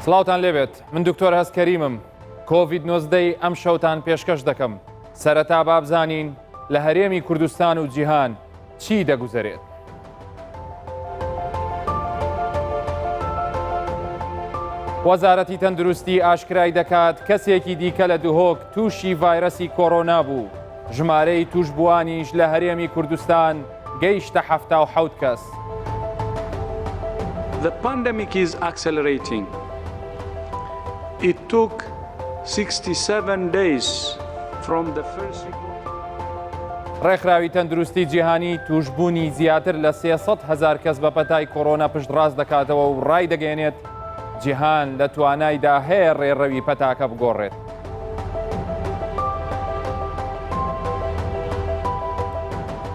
سڵاوتان لێبێت من دکتۆر هەست کەریمم کۆڤید نۆزدەی ئەم شەوتان پێشکەش دەکەم سەرەتا بابزانین لە هەرێمی کوردستان و جیهان چی دەگوزەرێت. وەزارەتی تەندروستی ئاشکرای دەکات کەسێکی دیکە لە دهۆک تووشی ڤایرەسی کۆرۆنا بوو، ژمارەی تووشبووانیش لە هەرێمی کوردستان گەیشتە 77 کەس. The pandemic is accelerating. It took 67 days from the first report. ڕێکخراوی تەندروستی جیهانی تووشبوونی زیاتر لە 300 هەزار کەس بە پەتای کۆرۆنا پشتڕاست دەکاتەوە و ڕایدەگەیەنێت جیهان لە توانایدا هەیە ڕێڕەوی پەتاکە بگۆڕێت.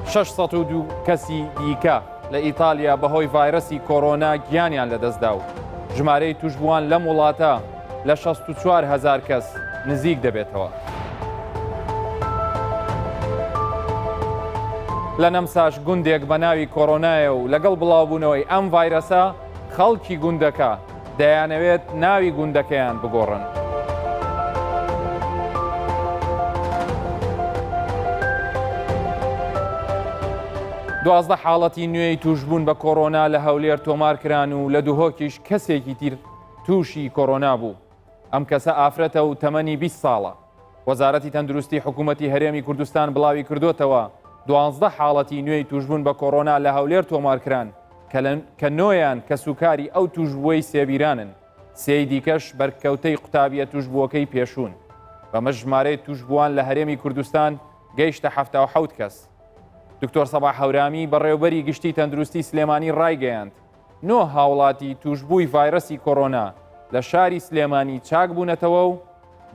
602 کەسی دیکە لە ئیتالیا بەهۆی ڤایرەسی کۆرۆنا گیانیان لەدەستدا و ژمارەی تووشبووان لەم وڵاتە لە 64 هەزار کەس نزیک دەبێتەوە. لە نەمساش گوندێک بە ناوی کۆرۆنایە و لەگەڵ بڵاوبوونەوەی ئەم ڤایرەسە خەڵکی گوندەکە دەیانەوێت ناوی گوندەکەیان بگۆڕن. 12 حاڵەتی نوێی تووشبوون بە کۆرۆنا لە هەولێر تۆمار کران و لە دهۆکیش کەسێکی تیر تووشی کۆرۆنا بوو. ئەم کەسە ئافرەتە و تەمەنی 20 ساڵە. وەزارەتی تەندروستی حکوومەتی هەرێمی کوردستان بڵاوی کردوتەوە دوانزدە حاڵەتی نوێی تووشبوون بە کۆرۆنا لە هەولێر تۆمارکران کە نۆیان کەسوکاری ئەو تووشبووەی سێبیرانن، سێی دیکەش بەرکەوتەی قوتابییە تووشبووەکەی پێشوون. بەمەش ژمارەی تووشبووان لە هەرێمی کوردستان گەیشتە 77 کەس. دکتۆر سەباح هەورامی، بەڕێوبەری گشتی تەندروستی سلێمانی ڕایگەیاند، نۆ هاوڵاتی تووشبووی ڤایرەسی کۆرۆنا لە شاری سلێمانی چاکبوونەتەوە و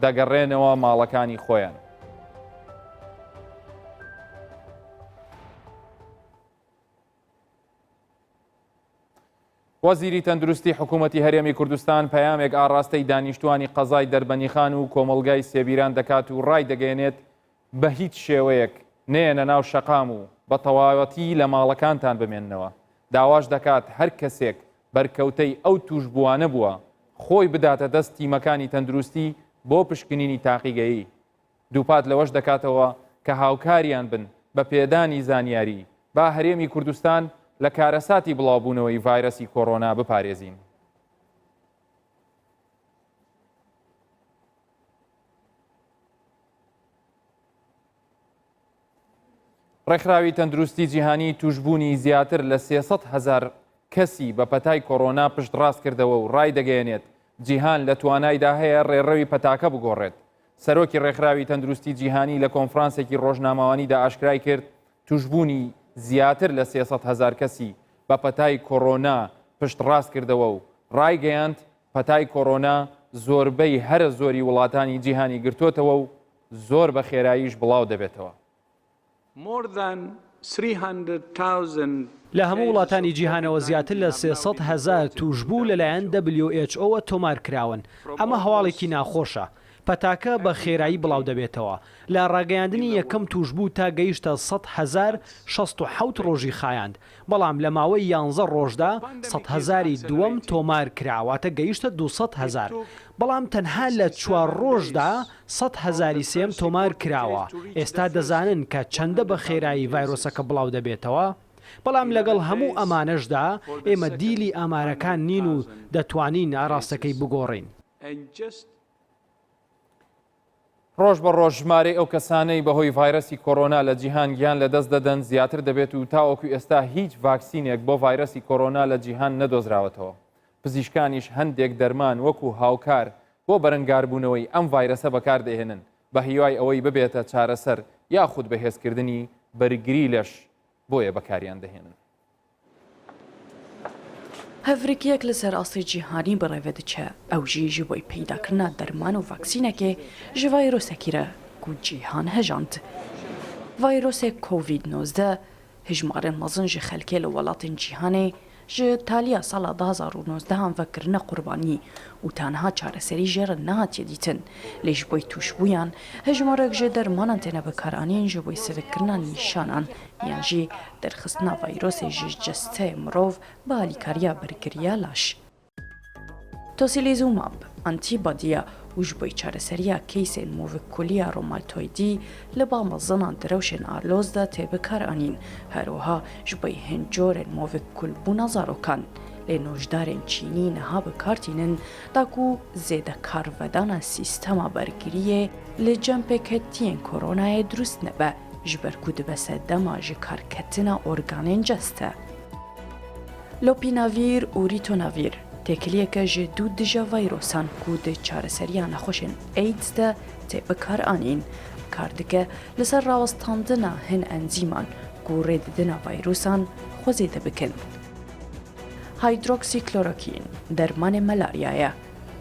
دەگەڕێنەوە ماڵەکانی خۆیان. وەزیری تەندروستی حکوومەتی هەرێمی کوردستان پەیامێک ئاڕاستەی دانیشتوانی قەزای دەربەنیخان و کۆمەڵگای سێبیران دەکات و ڕایدەگەیەنێت بە هیچ شێوەیەک نەیەنە ناو شەقام و بە تەواوەتی لە ماڵەکانتان بمێننەوە، داواش دەکات هەر کەسێک بەرکەوتەی ئەو تووشبووانە بووە خۆی بداتە دەست تیمەکانی تەندروستی بۆ پشکنینی تاقیگەیی. دووپات لەوەش دەکاتەوە کە هاوکاریان بن بە پێدانی زانیاری، با هەرێمی کوردستان لە کارەساتی بڵاوبوونەوەی ڤایرەسی کۆرۆنا بپارێزین. ڕێکخراوی تەندروستی جیهانی تووشبوونی زیاتر لە 300 هەزار کەسی بە پەتای کۆرۆنا پشتڕاست کردەوە و ڕایدەگەیەنێت جیهان لە توانایدا هەیە ڕێڕەوی پەتاکە بگۆڕێت. سەرۆکی ڕێکخراوی تەندروستی جیهانی لە کۆنفرانسێکی ڕۆژنامەوانیدا ئاشکرای کرد تووشبوونی زیاتر لە 300 هەزار کەسی بە پەتای کۆرۆنا پشتڕاست کردەوە و ڕایگەیاند پەتای کۆرۆنا زۆربەی هەرە زۆری وڵاتانی جیهانی گرتۆتەوە و زۆر بە خێراییش بڵاو دەبێتەوە. لە هەموو وڵاتانی جیهانەوە زیاتر لە 300 هەزار تووشبوو لەلایەن WHO وە تۆمارکراون، ئەمە هەواڵێکی ناخۆشە. پەتاکە بە خێرایی بڵاودەبێتەوە. لە ڕاگەیاندنی یەکەم تووشبوو تا گەیشتە 100 هەزار 67 ڕۆژی خایاند، بەڵام لە ماوەی یانزە ڕۆژدا سەد هەزاری دووەم تۆمار کرا واتە گەیشتە 200 هەزار، بەڵام تەنها لە چوار ڕۆژدا سەد هەزاری سێیەم تۆمار کراوە، ئێستا دەزانن کە چەندە بە خێرایی ڤایرۆسەکە بڵاو دەبێتەوە، بەڵام لەگەڵ هەموو ئەمانەشدا ئێمە دیلی ئامارەکان نین و دەتوانین ئاراستەکەی بگۆڕین. ڕۆژ بە ڕۆژ ژمارەی ئەو کەسانەی بەهۆی ڤایرەسی کۆرۆنا لە جیهان گیان لەدەست دەدەن زیاتر دەبێت و تاوەکو ئێستا هیچ ڤاکسینێک بۆ ڤایرەسی کۆرۆنا لە جیهان نەدۆزراوەتەوە. پزیشکانیش هەندێک دەرمان وەکو هاوکار بۆ بەرەنگاربوونەوەی ئەم ڤایرەسە بەکاردەهێنن بە هیوای ئەوەی ببێتە چارەسەر یاخود بەهێزکردنی بەرگری لەش بۆیە بەکاریان دەهێنن. هەڤرکیەک لە سەر ئاستێ جیهانی بڕێڤە دچە، ئەو ژی ژ بۆی پەیداکردنا دەرمان و ڤاکسینەکێ ژ ڤایرۆسەکی رە کو جیهان هەژاند. ڤایرۆسێ کۆڤید 19 هژمارێن مەزن ژ خەلکێ لە وەلاتێن جیهانێ ژ تالیا ساڵا 2019 هان ڤە کرنە قوربانی و تا نها چارەسەری ژێ رە نەهاتیە دیتن لێ ژ بۆی تووشبوویان هژمارێک ژ دەرمانان تێنە بەکارئانین ژ بۆی سڤککردنا نیشانان یان ژی دەرخستنا ڤایرۆسێ ژ جەستەێ مڕۆڤ بە ئالیکاریا بەرگریا لاش. Tocilizumab antîbadî ye û ji bo çareseriya keysên movikkuliya romaltoîdî li ba mezinan di rewşên aloz de tê bikaranîn, her wiha ji bo hin corên movikkulbûna zarokan. Lê nojdarên çînî niha bi kar tînin da ku zêdekarvedana sîstema bergiriyê li cem pêketiyên koronayê dirust nebe, ji ber ku dibe sedema jikarketina organên ceste. Lopînavîr û rîtonavîr têkiliyeke ji du dija vayrosan ku di çareseriya nexweşên AIDS de tê bikaranîn, kar dike li ser rawestandina hin enzîman ku rê didina vayrosan xwe zêde bikin. Haydroksîklorokîn dermanê malarya ye.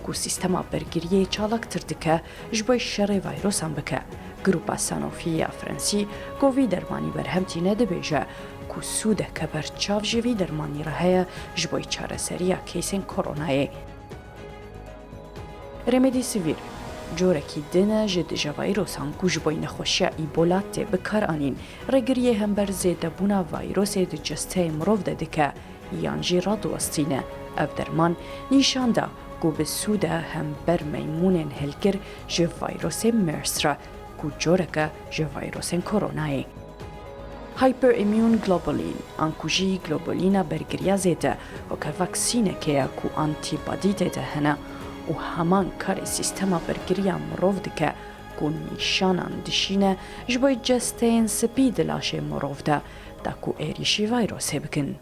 Ku sîstema bergiriyê çalaktir dike ji bo şerê vayrosan bike. Grûpa Sanofi ya Frensî ku vî dermanî berhem tîne dibêje ku sûdeke berçav ji vî dermanî re heye ji bo çareseriya keysên koronayê. Remdesivir corekî din e ji dijevayrosan ku ji bo nexweşiya Ebola tê bikaranîn. Rêgiriyê hember zêdebûna vayrosê di cesteyê mirov de dike. yan jî radiwestîne. Ev derman nîşan da ku bi sûd e hember meymûnên hilgir ji vayrosê MERS re ku corek e ji vayrosên koronayê. Hyperimmune globulin anku jî globulîna bergiriya zêde weke vaksînekê ye ku antîbadî tê de hene û heman karê sîstema bergiriya mirov dike ku nîşanan dişîne ji bo cesteyên spî di laşê mirov de da ku êrîşî vayrosê bikin.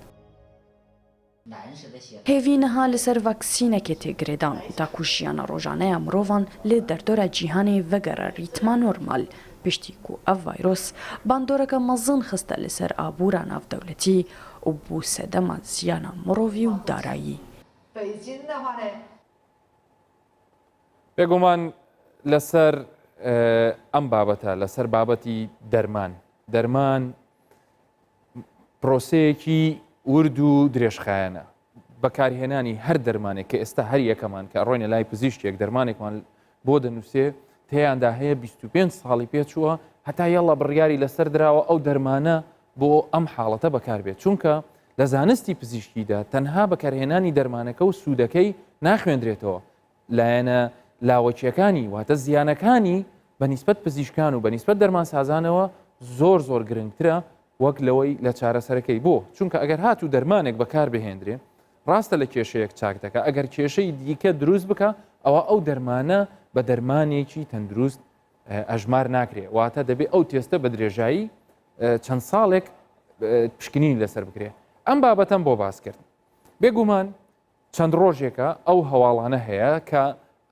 Hêvî niha li ser vaksînekê tê girêdan da ku jiyana rojane ya mirovan li derdora cîhanê vegere rîtma normal, piştî ku ev vayros bandoreke mezin xiste li ser abûra navdewletî û bû sedema ziyana mirovî û darayî. Bêguman لەسەر ئەم بابەتە لەسەر بابەتی دەرمان دەرمان پرۆسەیەکی ورد و درێژخایەنە بەکارهێنانی هەر دەرمانێک کە ئێستا هەر یەکەمان کە ڕۆینە لای پزیشتێک دەرمانێکمان بۆ دەنووسێ تێیاندا هەیە 25 ساڵی پێچووە هەتا یاڵا بڕیاری لەسەر دراوە ئەو دەرمانە بۆ ئەم حاڵەتە بەکاربێت چونکە لە زانستی پزیشکیدا تەنها بەکارهێنانی دەرمانەکە و سوودەکەی ناخوێندرێتەوە لایەنە لاوەکیەکانی واتە زیانەکانی بە نیسبەت پزیشکان و بە نیسبەت دەرمانسازانەوە زۆر زۆر گرنگترە وەک لەوەی لە چارەسەرەکەی بۆ چونکە ئەگەر هاتوو دەرمانێک بەکار بهێندرێ ڕاستە لە کێشەیەک چاک دەکا ئەگەر کێشەی دیکە دروست بکە ئەوە ئەو دەرمانە بە دەرمانێکی تەندروست ئەژمار ناکرێ واتە دەبێ ئەو تێستە بە درێژایی چەند ساڵێک پشکنین لەسەر بکرێ ئەم بابەتەم بۆ باس کرد بێگومان چەند ڕۆژێکە ئەو هەواڵانە هەیە کە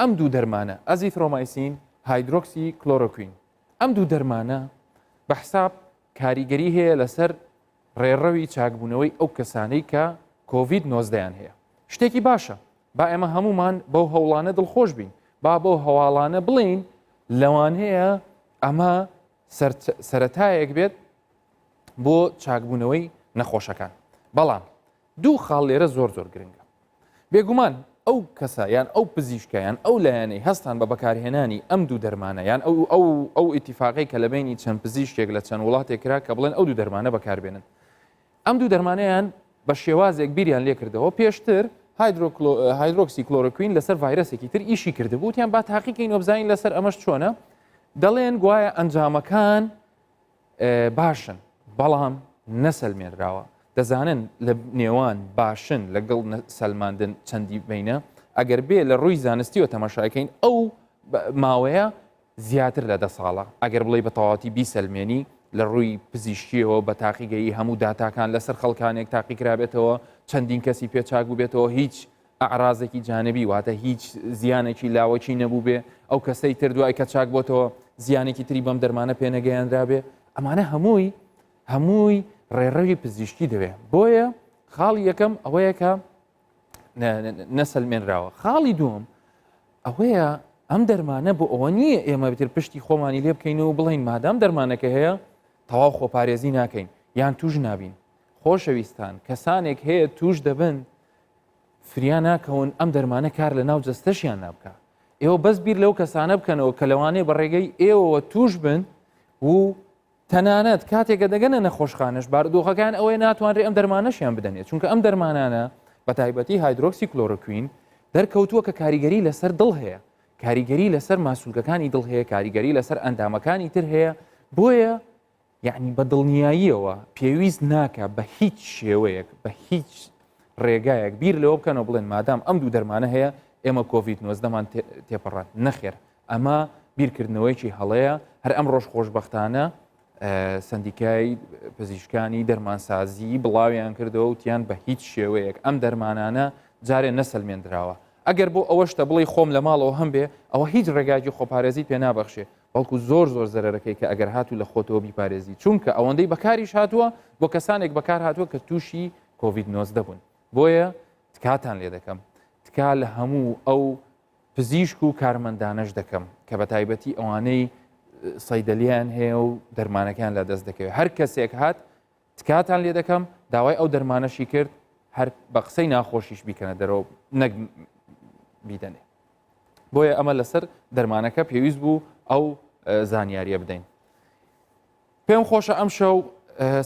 ئەم دوو دەرمانە، ئەزیثرۆمایسین، هایدرۆکسی کلۆرۆکوین، ئەم دوو دەرمانە بە حساب کاریگەری هەیە لەسەر ڕێڕەوی چاکبوونەوەی ئەو کەسانەی کە کۆڤید نۆزدەیان هەیە. شتێکی باشە، با ئێمە هەموومان بەو هەوڵانە دڵخۆش بین، با بەو هەواڵانە بڵێین لەوانەیە ئەمە سەرەتایەک بێت بۆ چاکبوونەوەی نەخۆشەکان. بەڵام دوو خاڵ لێرە زۆر زۆر گرنگە. بێگومان ئەو کەسە یان ئەو پزیشکە یان ئەو لایەنەی هەستان بە بەکارهێنانی ئەم دوو دەرمانە یان ئەو ئەو ئەو ئیتیفاقەی کە لە بەینی چەند پزیشکێک لە چەند وڵاتێک کرا کە بڵێن ئەو دوو دەرمانە بەکاربێنن ئەم دوو دەرمانەیان بە شێوازێک بیریان لێکردەوە پێشتر هایدرۆکسی کلۆرۆکوین لەسەر ڤایرەسێکی تر ئیشی کردبوو وتیان با تاقیکەین و بزانین لەسەر ئەمەش چۆنە دەڵێن گوایە ئەنجامەکان باشن بەڵام نەسەلمێنراوە دەزانن لە نێوان باشن لەگەڵ سەلماندن چەندی بینە ئەگەر بێ لە ڕووی زانستیەوە تەماشاکەین ئەو ماوەیە زیاتر لە دە ساڵە ئەگەر بڵێ بە تەواتی بیسەلمێنی لە ڕووی پزیشکیەوە بە تاقیگەیی هەموو داتاکان لەسەر خەڵکانێک تاقیکرابێتەوە چەندین کەسی پێچاک بووبێتەوە هیچ ئەعرازێکی جانبی واتە هیچ زیانێکی لاوەکی نەبووبێ ئەو کەسەی تر دوای کە چاک بۆتەوە زیانێکی تری بەم دەرمانە پێ نەگەیەنرابێ ئەمانە هەمووی هەمووی ڕێڕەوی پزیشکی دەوێ بۆیە خاڵی یەکەم ئەوەیە کە نەسەلمێنراوە خاڵی دووەم ئەوەیە ئەم دەرمانە بۆ ئەوە نییە ئێمە بتر پشتی خۆمانی لێ بکەین و بڵین مادام دەرمانەکە هەیە تەواو خۆپارێزی ناکەین یان توش نابین خۆشەویستان کەسانێک هەیە توش دەبن فریا ناکەون ئەم دەرمانە کار لە ناو جەستەشیان نابکا ئێوە بەس بیر لەو کەسانە بکەنەوە کە لەوانەیە بە ڕێگەی ئێوەوە توش بن و تەنانەت کاتێکە دەگەنە نەخۆشخانەش بارودۆخەکان ئەوەیە ناتوانرێ ئەم دەرمانەشیان بدەنێت چونکە ئەم دەرمانانە بە تایبەتی هایدرۆکسی کلۆرۆکوین. دەرکەوتووە کە کاریگەری لەسەر دڵ هەیە، کاریگەری لەسەر ماسولکەکانی دڵ هەیە، کاریگەری لەسەر ئەندامەکانی تر هەیە، بۆیە یەعنی بە دڵنیاییەوە پێویست ناکا بە هیچ شێوەیەک بە هیچ ڕێگایەک بیر لەوە بکەنەوە بڵێن مادام ئەم دوو دەرمانە هەیە ئێمە کۆڤید نۆزدەمان تێپەڕاند نەخێر ئەمە بیرکردنەوەیەکی هەڵەیە هەر ئەم ڕۆژ خۆشببختانە سندیکای پزیشکانی دەرمانسازی بڵاویان کردەوە وتیان بە هیچ شێوەیەک ئەم دەرمانانە جارێ نەسەلمێندراوە ئەگەر بۆ ئەوەشتە بڵێ خۆم لە ماڵەوە هەم بێ ئەوە هیچ ڕێگاکی خۆپارێزی پێ نابەخشێ بەڵکو زۆر زۆر زەرەرەکەی کە ئەگەر هاتوو لە خۆتەوە بیپارێزی چونکە ئەوەندەی بەکاریش هاتووە بۆ کەسانێک بەکار هاتووە کە تووشی کۆڤید 19 بوون بۆیە تکاتان لێ دەکەم تکا لە هەموو ئەو پزیشک و کارمەندانەش دەکەم کە بە تایبەتی ئەوانەی سەیدەلیان هەیە و دەرمانەکان لە دەست دەکەوێت هەر کەسێک هات تکاتان لێ دەکەم داوای ئەو دەرمانەشی کرد هەر بە قسەی ناخۆشیش بیکەنە دەرەوە نەک بیدەنێ بۆیە ئەمە لەسەر دەرمانەکە پێویست بوو ئەو زانیاریە بدەین پێم خۆشە ئەم شەو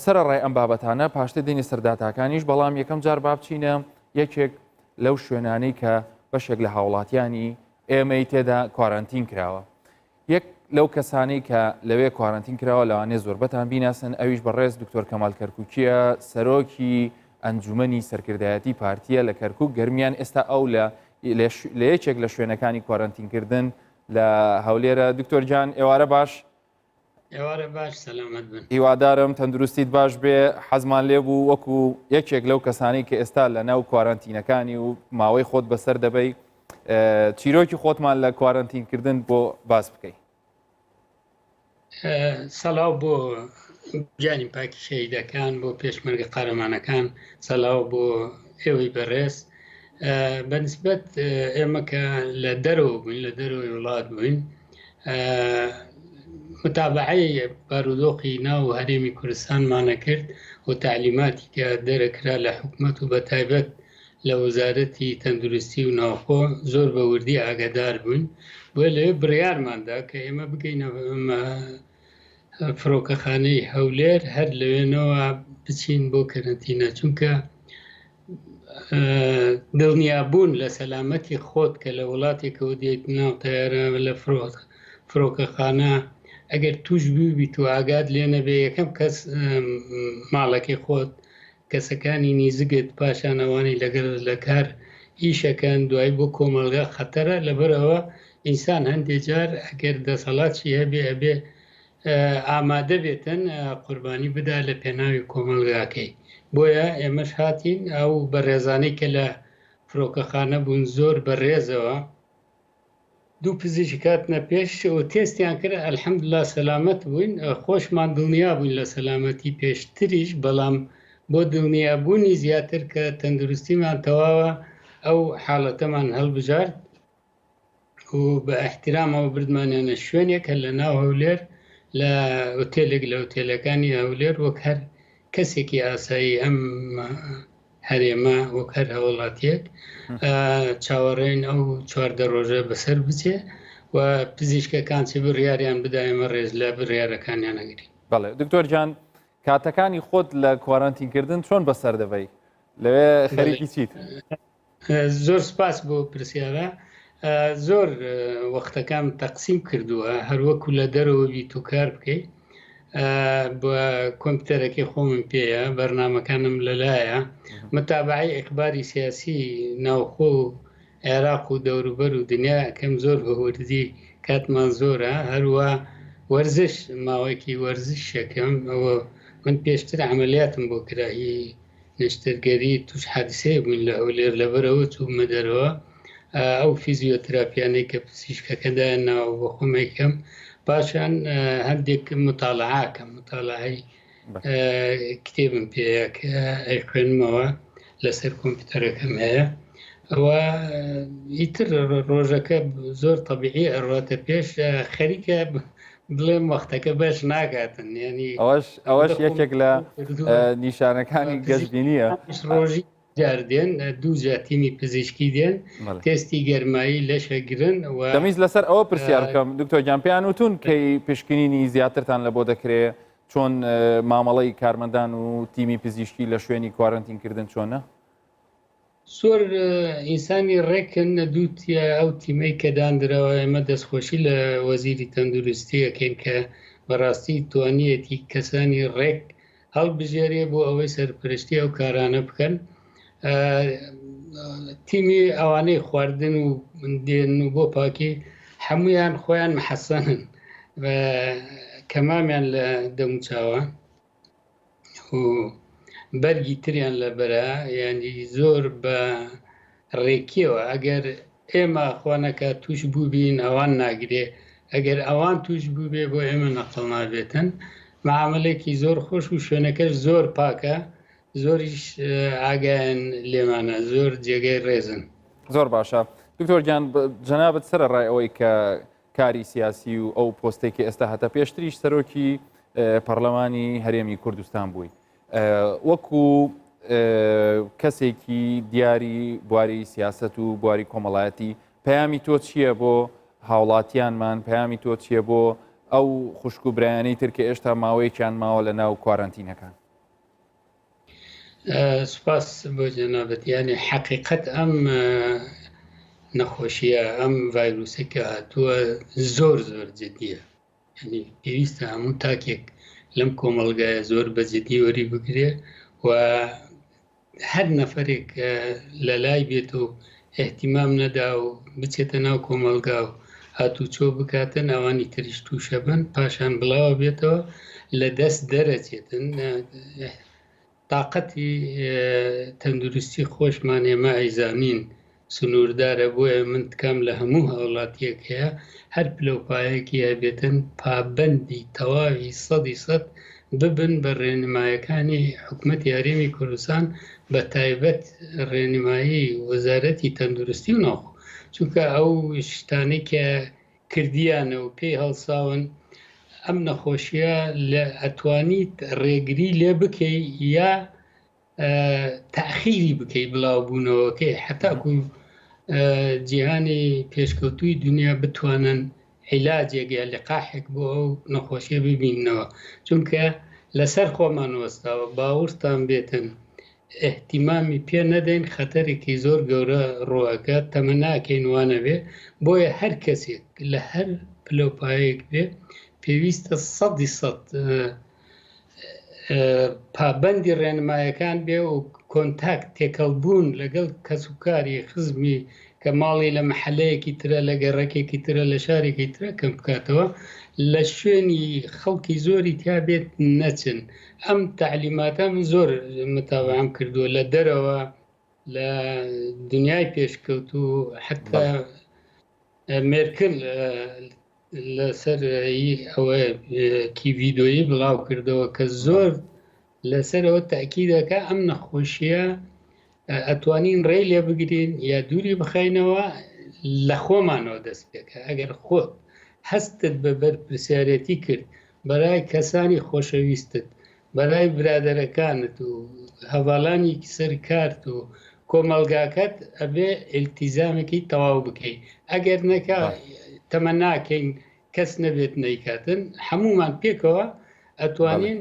سەر ڕای ئەم بابەتانە پاشتر دێنی سەرداتاکانیش بەڵام یەکەم جار بابچینە یەکێک لەو شوێنانەی کە بەشێک لە هاوڵاتیانی ئێمەی تێدا کوارانتین کراوە یەک لەو کەسانەی کە لەوێ کوارەنتین کراوە لەوانەیە زۆربەتان بیناسن ئەویش بەڕێز دکتۆر کەمال کەرکوکیە سەرۆکی ئەنجومەنی سەرکردایەتی پارتیە لە کەرکوک گەرمیان ئێستا ئەو لە لە یەکێک لە شوێنەکانی کوارەنتینکردن لە هەولێرە دکتۆر گیان ئێوارە باش ئێوارە باش سەلامەت بن. هیوادارم تەندروستیت باش بێ حەزمان لێ بوو وەکو یەکێک لەو کەسانەی کە ئێستا لە ناو کوارەنتینەکانی و ماوەی خۆت بەسەر دەبەی چیرۆکی خۆتمان لە کوارەنتین کردن بۆ باس بکەی. سەلاو بۆ گیانی پاکی شەهیدەکان بۆ پێشمەرگە قارەمانەکان سەلاو بۆ ئێوەی بەڕێز بەنسبەت ئێمە کە لە دەرەوە بووین لە دەرەوەی وڵات بووین متابعەی بارودۆخی ناو هەرێمی کوردستانمانە کرد و تعلیماتی کە دەرەکرا لە حکومەت و بە تایبەت لە وەزارەتی تەندروستی و ناوخۆ زۆر بە وردی ئاگادار بووین بۆیە لەوێ بڕیارماندا کە ئێمە بگەینە فڕۆکەخانەی هەولێر هەر لەوێنەوە بچین بۆ کەرەنتینە چونکە دڵنیابوون لە سەلامەتی خۆت کە لە وڵاتێکەوە دێت ناو تەیارە لە فڕۆکەخانە ئەگەر توش بووبیت و ئاگات لێ نەبێ یەکەم کەس ماڵەکەی خۆت کەسەکانی نیزگت پاشان ئەوانەی لەگەڵت لە کار ئیشەکەن دوایی بۆ کۆمەڵگا خەتەرە لەبەرئەوە ئینسان هەندێ جار ئەگەر دەسەڵاتشی هەبێ ئەبێ ئامادە بێتن قوربانی بدا لە پێناوی کۆمەڵگاکەی بۆیە ئێمەش هاتین ئەو بەڕێزانەی کە لە فرۆکەخانە بوون زۆر بەڕێزەوە دوو پزیشک هاتنە پێش و تێستیان کرد الحمدللە سەلامەت بووین خۆشمان دڵنیا بووین لە سەلامەتی پێشتریش بەڵام بۆ دڵنیابوونی زیاتر کە تەندروستیمان تەواوە ئەو حاڵەتەمان هەڵبژارد و بە احترامەوە بردمانیانە شوێنێک هەر لە ناو هەولێر لە ئوتێلێک لە ئوتێلەکانی هەولێر وەک هەر کەسێکی ئاسایی ئەم هەرێمە وەک هەر هاوڵاتیەک چاوەڕێین ئەو 14 ڕۆژە بەسەر بچێ و پزیشکەکان چی بڕیاریان بدا ئێمە ڕێز لە بڕیارەکانیان ئەگرین. بەڵێ دکتۆر گیان کاتەکانی خۆت لە کوارەنتین کردن چۆن بەسەر دەبەی لەوێ خەریکی چیت؟ زۆر سپاس بۆ پرسیارە زۆر وەختەکان تەقسیم کردووە هەروەکو لە دەرەوە بیت و کار بکەیت بە کۆمپیوتەرەکەی خۆمم پێیە بەرنمەکانم لەلایە متابعی ئەخباری سیاسی ناوخۆ و عێراق و دەوروبەر و دنیا کەم زۆر بە وردی کاتمان زۆرە هەروە وەرزش ماوەیەکی وەرزش شەکەم ئەوە من پێشتر عملیاتم بۆ کراهی نەشتەرگەری توش حادیسەیەک بووین لە هەولێر لەبەرئەوە چوومە دەرەوە ئەو فیزیۆتراپیانەی کە پزیشکەکە دایان ناوە بۆ خۆم ئەیکەم پاشان هەندێک متاڵعاکەم متاڵعەی کتێبم پێیە کە ئەیخوێنمەوە لەسەر کۆمپیوتەرەکەم هەیە ئەوە ئیتر ڕۆژەکە زۆر تەبیعی ئەڕواتە پێش خەریکە بڵێم وەختەکە بەش ناکاتن ینی ئەوەش ئەوەش یەکێک لە نیشانەکانی گەشببینیە ڕۆژی جار دێن دوو جار تیمی پزیشکی دێن تێستی گەرمایی لەشەگرن و دەمیست لەسەر ئەوە پرسیار بکەم دکتۆر گیان پێیان وتون کەی پشکنینی زیاترتان لە بۆ دەکرێ چۆن مامەڵەی کارمەندان و تیمی پزیشکی لە شوێنی کوارەنتین کردن چۆنە؟ زۆر ئینسانی ڕێکن دوو ئەو تیمەی کە داندراوە ئێمە دەستخۆشی لە وەزیری تەندروستی ئەکەین کە بەڕاستی توانیەتی کەسانی ڕێک هەڵبژێرێ بۆ ئەوەی سەرپەرشتی ئەو کارانە بکەن تیمی ئەوانەی خواردن و دێن و بۆ پاکی هەمویان خۆیان محەسەنن کەمامیان لە دەموچاوە و بەرگی تریان لەبەرە یعنی زۆر بە ڕێکیەوە ئەگەر ئێمە خوانەکە توش بووبین ئەوان ناگرێ ئەگەر ئەوان توش بووبێ بۆ ئێمە نەقڵ نابێتن معاملێکی زۆر خۆش و شوێنەکەش زۆر پاکە زۆریش ئاگایان لێمانە زۆر جێگەی ڕێزن. زۆر باشە دکتۆر گیان جەنابت سەرەڕای ئەوەی کە کاری سیاسی و ئەو پۆستێک کە ئێستا هەتە پێشتریش سەرۆکی پەرلەمانی هەرێمی کوردستان بووی وەکو کەسێکی دیاری بواری سیاست و بواری کۆمەڵایەتی پەیامی تۆ چییە بۆ هاوڵاتیانمان پەیامی تۆ چییە بۆ ئەو خوشک و برایانەی تر کە ئێشتا ماوەیەکیان ماوە لە ناو کوارەنتینەکان؟ سوپاس بۆ جەنابت یانی حەقیقەت ئەم نەخۆشیە ئەم ڤایروسە کە هاتووە زۆر زۆر جدیە یعنی پێویستە هەموو تاکێک لەم کۆمەڵگایە زۆر بە جدی وەری بگرێ و هەر نەفرێک لە لای بێت و احتیمام نەدا و بچێتە ناو کۆمەڵگا و هاتوچۆ بکاتن ئەوانی تریش تووشە بن پاشان بڵاوە بێتەوە لە دەست دەرەچێتن تاقەتی تەندروستی خۆشمان ئێمە ئەیزانین سنووردارە بۆیە من تکام لە هەموو هاوڵاتیەک هەیە هەر پلەوپایەکی هەبێتن پابەندی تەواوی سەدی سەد ببن بە ڕێنمایەکانی حکومەتی هەرێمی کوردستان بە تایبەت ڕێنمایی وەزارەتی تەندروستی و ناوخۆ چونکە ئەو شتانەی کە کردیانە و پێی هەڵساون ئەم نەخۆشیە لە ئەتوانیت ڕێگری لێ بکەی یا تاخیری بکەی بڵاوبوونەوەکەی حتاکو جیهانی پێشکەوتوی دنیا بتوانن عیلاجێک یا لقاحێک بۆ ئەو نەخۆشیە ببیننەوە چونکە لەسەر خۆمان وەستاوە باوەڕتان بێتن ئیهتیمامی پێ نەدەین خەتەرێکی زۆر گەورە ڕوئەکات تەمەناکەین وانەبێ بۆیە هەر کەسێک لە هەر پلەوپایەک بێ پێویستە سەدی سەد پابەندی ڕێنمایەکان بێ و کۆنتاکت تێکەڵبوون لەگەڵ کەسوکاری خزمی کە ماڵی لە مەحەلەیەکی ترە لە گەڕەکێکی ترە لە شارێکی ترە کەم بکاتەوە لە شوێنی خەڵکی زۆری تیا بێت نەچن ئەم تەعلیماتە من زۆر متابعەم کردووە لە دەرەوە لە دنیای پێشکەوتوو حتا مێرکل لەسەر ئەوە کی ڤیدۆیی بڵاو کردەوە کە زۆر لەسەرەوە تاکیدەکە ئەم نەخۆشیە ئەتوانین ڕێی لێ بگرین یا دووری بخینەوە لە خۆمانەوە دەست پێکە ئەگەر خۆت هەستت بە بەرپرسیارەتی کرد بەرای کەسانی خۆشەویستت بەرای برادەرەکانت و هەڤاڵانی سەر کارت و کۆمەڵگاکەت ئەبێ ئیلتیزامێکی تەواو بکەی ئەگەر نەکا تەمەناکەین کەس نەبێت نەیکاتن هەمومان پێکەوە ئەتوانین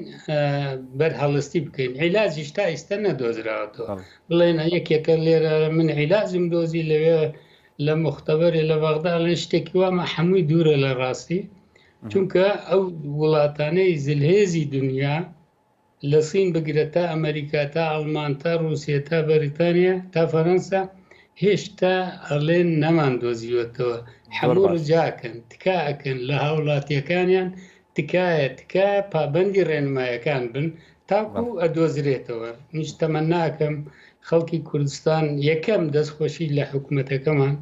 بەرهەڵستی بکەین عیلاجیش تا ئیستا نەدۆزراوەتەوە بڵێن یەکێکە لێرە من عیلاجم دۆزی لەوێ لە مختبەرێ لە بەغدا لە شتێکی وامە هەمووی دوورە لە ڕاستی چونکە ئەو وڵاتانەی زلهێزی دنیا لە سین بگرە تا ئەمریکا تا ئەڵمان تا رووسیا تا بەریتانیا تا فەرەنسا هێشتا ئەڵێن نەمان دۆزیوەتەوە هەموو ڕجاکەن تکا ئەکەن لە هاوڵاتیەکانیان تکایە تکایە پابەندی ڕێنمایەکان بن تاکو ئەدۆزرێتەوە منیش تەمەناکەم خەڵکی کوردستان یەکەم دەستخۆشی لە حکوومەتەکەمان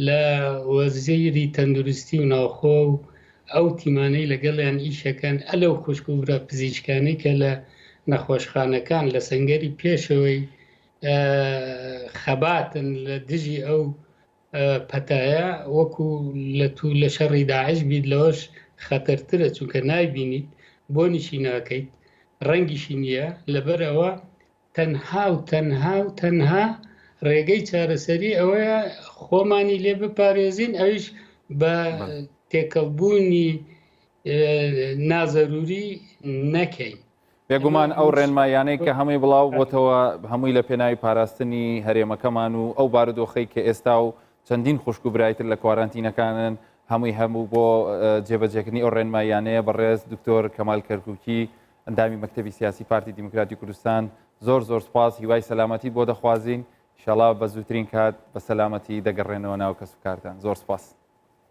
لە وەزیری تەندروستی و ناوخۆ و ئەو تیمانەی لەگەڵیان ئیشەکەن ئەلەو خوشک و برا پزیشکانەی کە لە نەخۆشخانەکان لە سەنگەری پێشەوەی خەباتن لە دژی ئەو پەتایە وەکو لە تو لە شەڕی داعش بیت لەوەش خەتەرترە چونکە نایبینیت بۆنیشی ناکەیت ڕەنگیشی نییە لەبەر ئەوە تەنها و تەنها و تەنها ڕێگەی چارەسەری ئەوەیە خۆمانی لێ بپارێزین ئەویش بە تێکەڵبوونی نازەروری نەکەین. بێگومان ئەو ڕێنماییانەی کە هەمووی بڵاو بۆتەوە هەمووی لە پێناوی پاراستنی هەرێمەکەمان و ئەو بارودۆخەی کە ئێستا و چەندین خوشک و برایتر لە کوارانتینەکانن هەمووی هەموو بۆ جێبەجێکردنی ئەو ڕێنماییانەیە بەڕێز دکتۆر کەمال کەرکوکی ئەندامی مەکتەبی سیاسی پارتی دیموکراتی کوردستان زۆر زۆر سپاس هیوای سەلامەتیت بۆ دەخوازین ئیشەڵا بە زووترین کات بە سەلامەتی دەگەڕێنەوە ناو کەسوکارتان زۆر سپاس.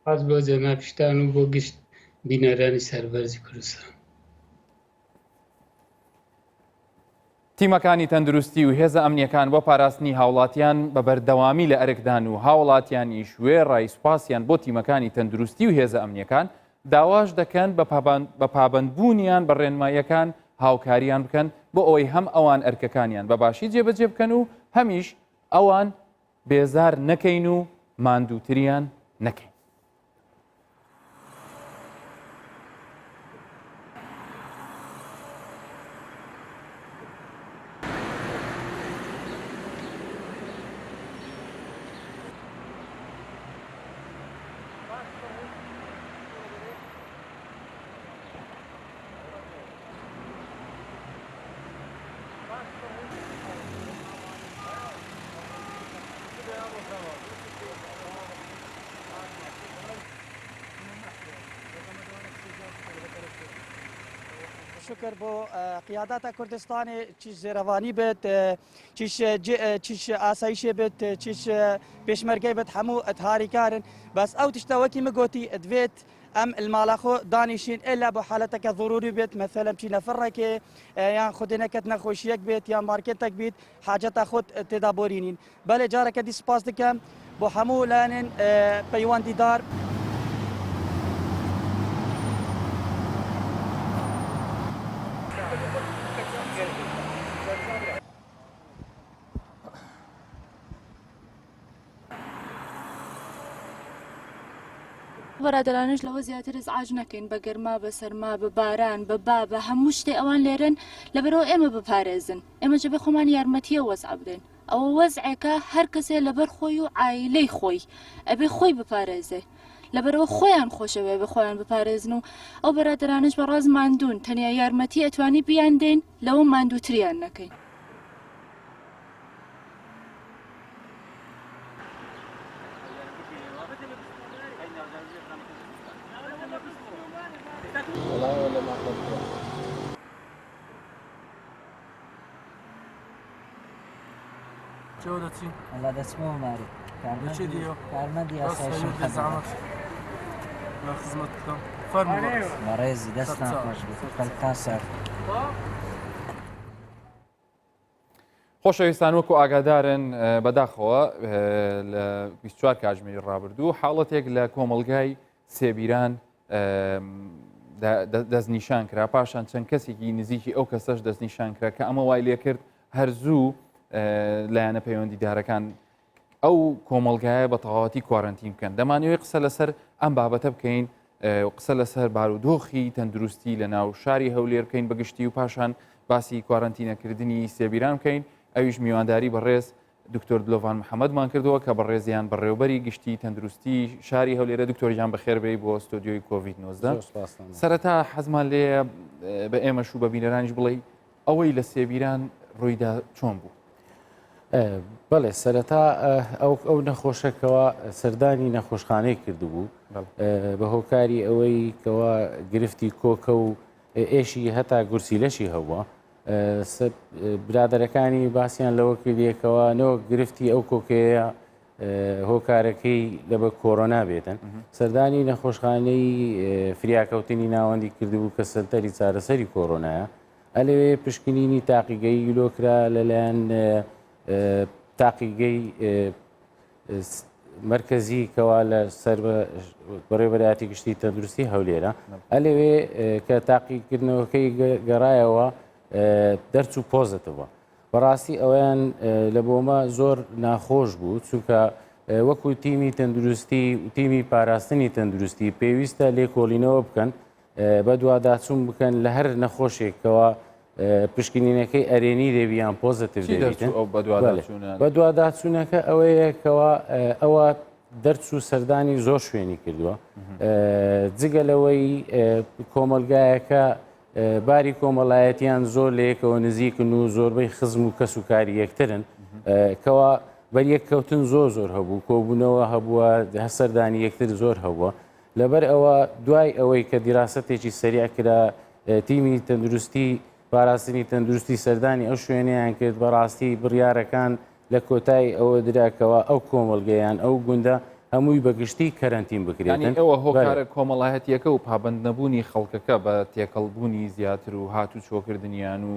سپاس بۆ جەنابیشتان و بۆ گشت بینەرانی سەربەرزی کوردستان. تیمەکانی تەندروستی و هێزە ئەمنییەکان بۆ پاراستنی هاوڵاتیان بە بەردەوامی لە ئەرکدان و هاوڵاتیانیش وێڕای سوپاسیان بۆ تیمەکانی تەندروستی و هێزە ئەمنییەکان داواش دەکەن بە پابەندبوونیان بە ڕێنماییەکان هاوکاریان بکەن بۆ ئەوەی هەم ئەوان ئەرکەکانیان بە باشی جێبەجێ بکەن و هەمیش ئەوان بێزار نەکەین و ماندووتریان نەکەین. شکر بۆ قیاداتە کوردستانی چیش زێرەوانی بێت چیش چیش ئاسایشێ بێت چیش پێشمەرگەی بێت هەموو هاریکارن بەس ئەو تشتە وەکی مگۆتی دەبێت ئەم الماڵە خۆ دانیشین ئێلا بۆ حالەتەکە ضروری بێت مەسەلەن بچینە فڕێکێ یان خودێنەکەت نەخۆشیەک بێت یان مارکێتێک بیت حاجەتە خۆت تێدا بۆرینین بەلێ جارەکە دی سپاس دکەم بۆ هەموو لایەنێن پەیوەندیدار. بەرادەرانیش لەوە زیاتر ئیزعاج نەکەین بە گەرما بە سەرما بە باران بە با بە هەموو شتێ ئەوان لێرەن لەبەرەوە ئێمە بپارێزن ئێمە جەبێ خۆمان یارمەتیە وەزع بدەین ئەوە وەزعێکە هەر کەسێ لەبەر خۆی و عایلەی خۆی ئەبێ خۆی بپارێزێ لەبەرەوە خۆیان خۆشەوێ بە خۆیان بپارێزن و ئەو بەرادەرانش بە ڕاز ماندوون تەنیا یارمەتی ئەتوانی بیان دەین لەوە ماندووتریان نەکەین. چۆ دەچی؟ وەڵا دەچمەوە ماری. لە چێ دیەوە؟ کارمەندی بەس ئاسایشم خەریک بێ زەحمەت لە خزمەت بکەم. فەرموو بەڕێز. بەڕێزی دەستتان سەرچاو. خۆش بێت. قەلبتان ساغ بێت. خۆشەویستان وەکو ئاگادارن بەداخەوە لە 24 کاتژمێری ڕابردوو حاڵەتێک لە کۆمەڵگای سێبیران دەستنیشان کرا پاشان چەند کەسێکی نزیکی ئەو کەسەش دەستنیشان کرا کە ئەمە وای لێکرد هەر زوو لایەنە پەیوەندیدارەکان ئەو کۆمەڵگایە بە تەواوەتی کوارەنتین بکەن دەمانەوەی قسە لەسەر ئەم بابەتە بکەین قسە لەسەر بارودۆخی تەندروستی لە ناو شاری هەولێر بکەین بەگشتی و پاشان باسی کوارەنتینەکردنی سێبیران بکەین ئەویش میوانداری بەڕێز دکتۆر دلۆڤان محەممەدمان کردووە کە بەڕێزیان بەڕێوبەری گشتی تەندروستی شاری هەولێرە دکتۆر گیان بەخێربێی بۆ ستۆدیۆی کۆڤید 19 سەرەتا حەزمان لێ بە ئێمەش و بە بینەرانیش بڵێ ئەوەی لە سێبیران ڕوویدا چۆن بوو؟ بەڵێ سەرەتا ئەو ئەو نەخۆشەکەەوە سەردانی نەخۆشخانەی کردبوو بە هۆکاری ئەوەی کەوا گرفتی کۆکە و ئێشی هەتا گورسی لەشی هەبووە برادەرەکانی باسییان لەوە کردیەکەوە نەوە گرفتی ئەو کۆکەیە هۆکارەکەی لە بە کۆرۆنا بێتن سەردانی نەخۆشخانەی فریاکەوتنی ناوەندی کردبوو کە سنتەری چارەسەری کۆرۆنایە ئەلەوێ پشکنینی تاقیگەی لۆکرا لەلایەن تاقیگەی مرکزی کەوا لە سەر بەڕێوەبەرایەتی گشتی تەندروستی هەولێرە ئەلەوێ کە تاقیکردنەوەکەی گەڕایەوە دەرچوو پۆزتەوە بەڕاستی ئەویان لە بۆمە زۆر ناخۆش بوو چونکە وەکو تیمی تەندروستی و تیمی پاراستنی تەندروستی پێویستە لێکۆڵینەوە بکەن بەدواداچوون بکەن لە هەر نەخۆشێکەوە پشکنینەکەی ئەرێنی دەبی یان پۆزتیڤ دەبیتن بەدواداچوونەکە ئەوەیە کەوا ئەوە دەرچوو سەردانی زۆر شوێنی کردووە جگە لەوەی کۆمەلگایەکە. باری کۆمەڵایەتیان زۆر لە یەکەوە نزیکن و زۆربەی خزم و کەس و کاری یەکترن کەوا بەریەککەوتن زۆر زۆر هەبوو کۆبوونەوە هەبووە سەردانی یەکتر زۆر هەبووە لەبەر ئەوە دوای ئەوەی کە دیراسەتێکی سەریع کرا تیمی تەندروستی پاراستنی تەندروستی سەردانی ئەو شوێنەیان کرد بەڕاستی بڕیارەکان لە کۆتایی ئەوە درا کەوا ئەو کۆمەڵگە یان ئەو گوندە هەمووی بە گشتی کەرەنتین بکرێتن. یانی ئەوە هۆکارە کۆمەڵایەتییەکە و پابەند نەبوونی خەڵکەکە بە تێکەڵ بوونی زیاتر و هاتوچۆکردنیان و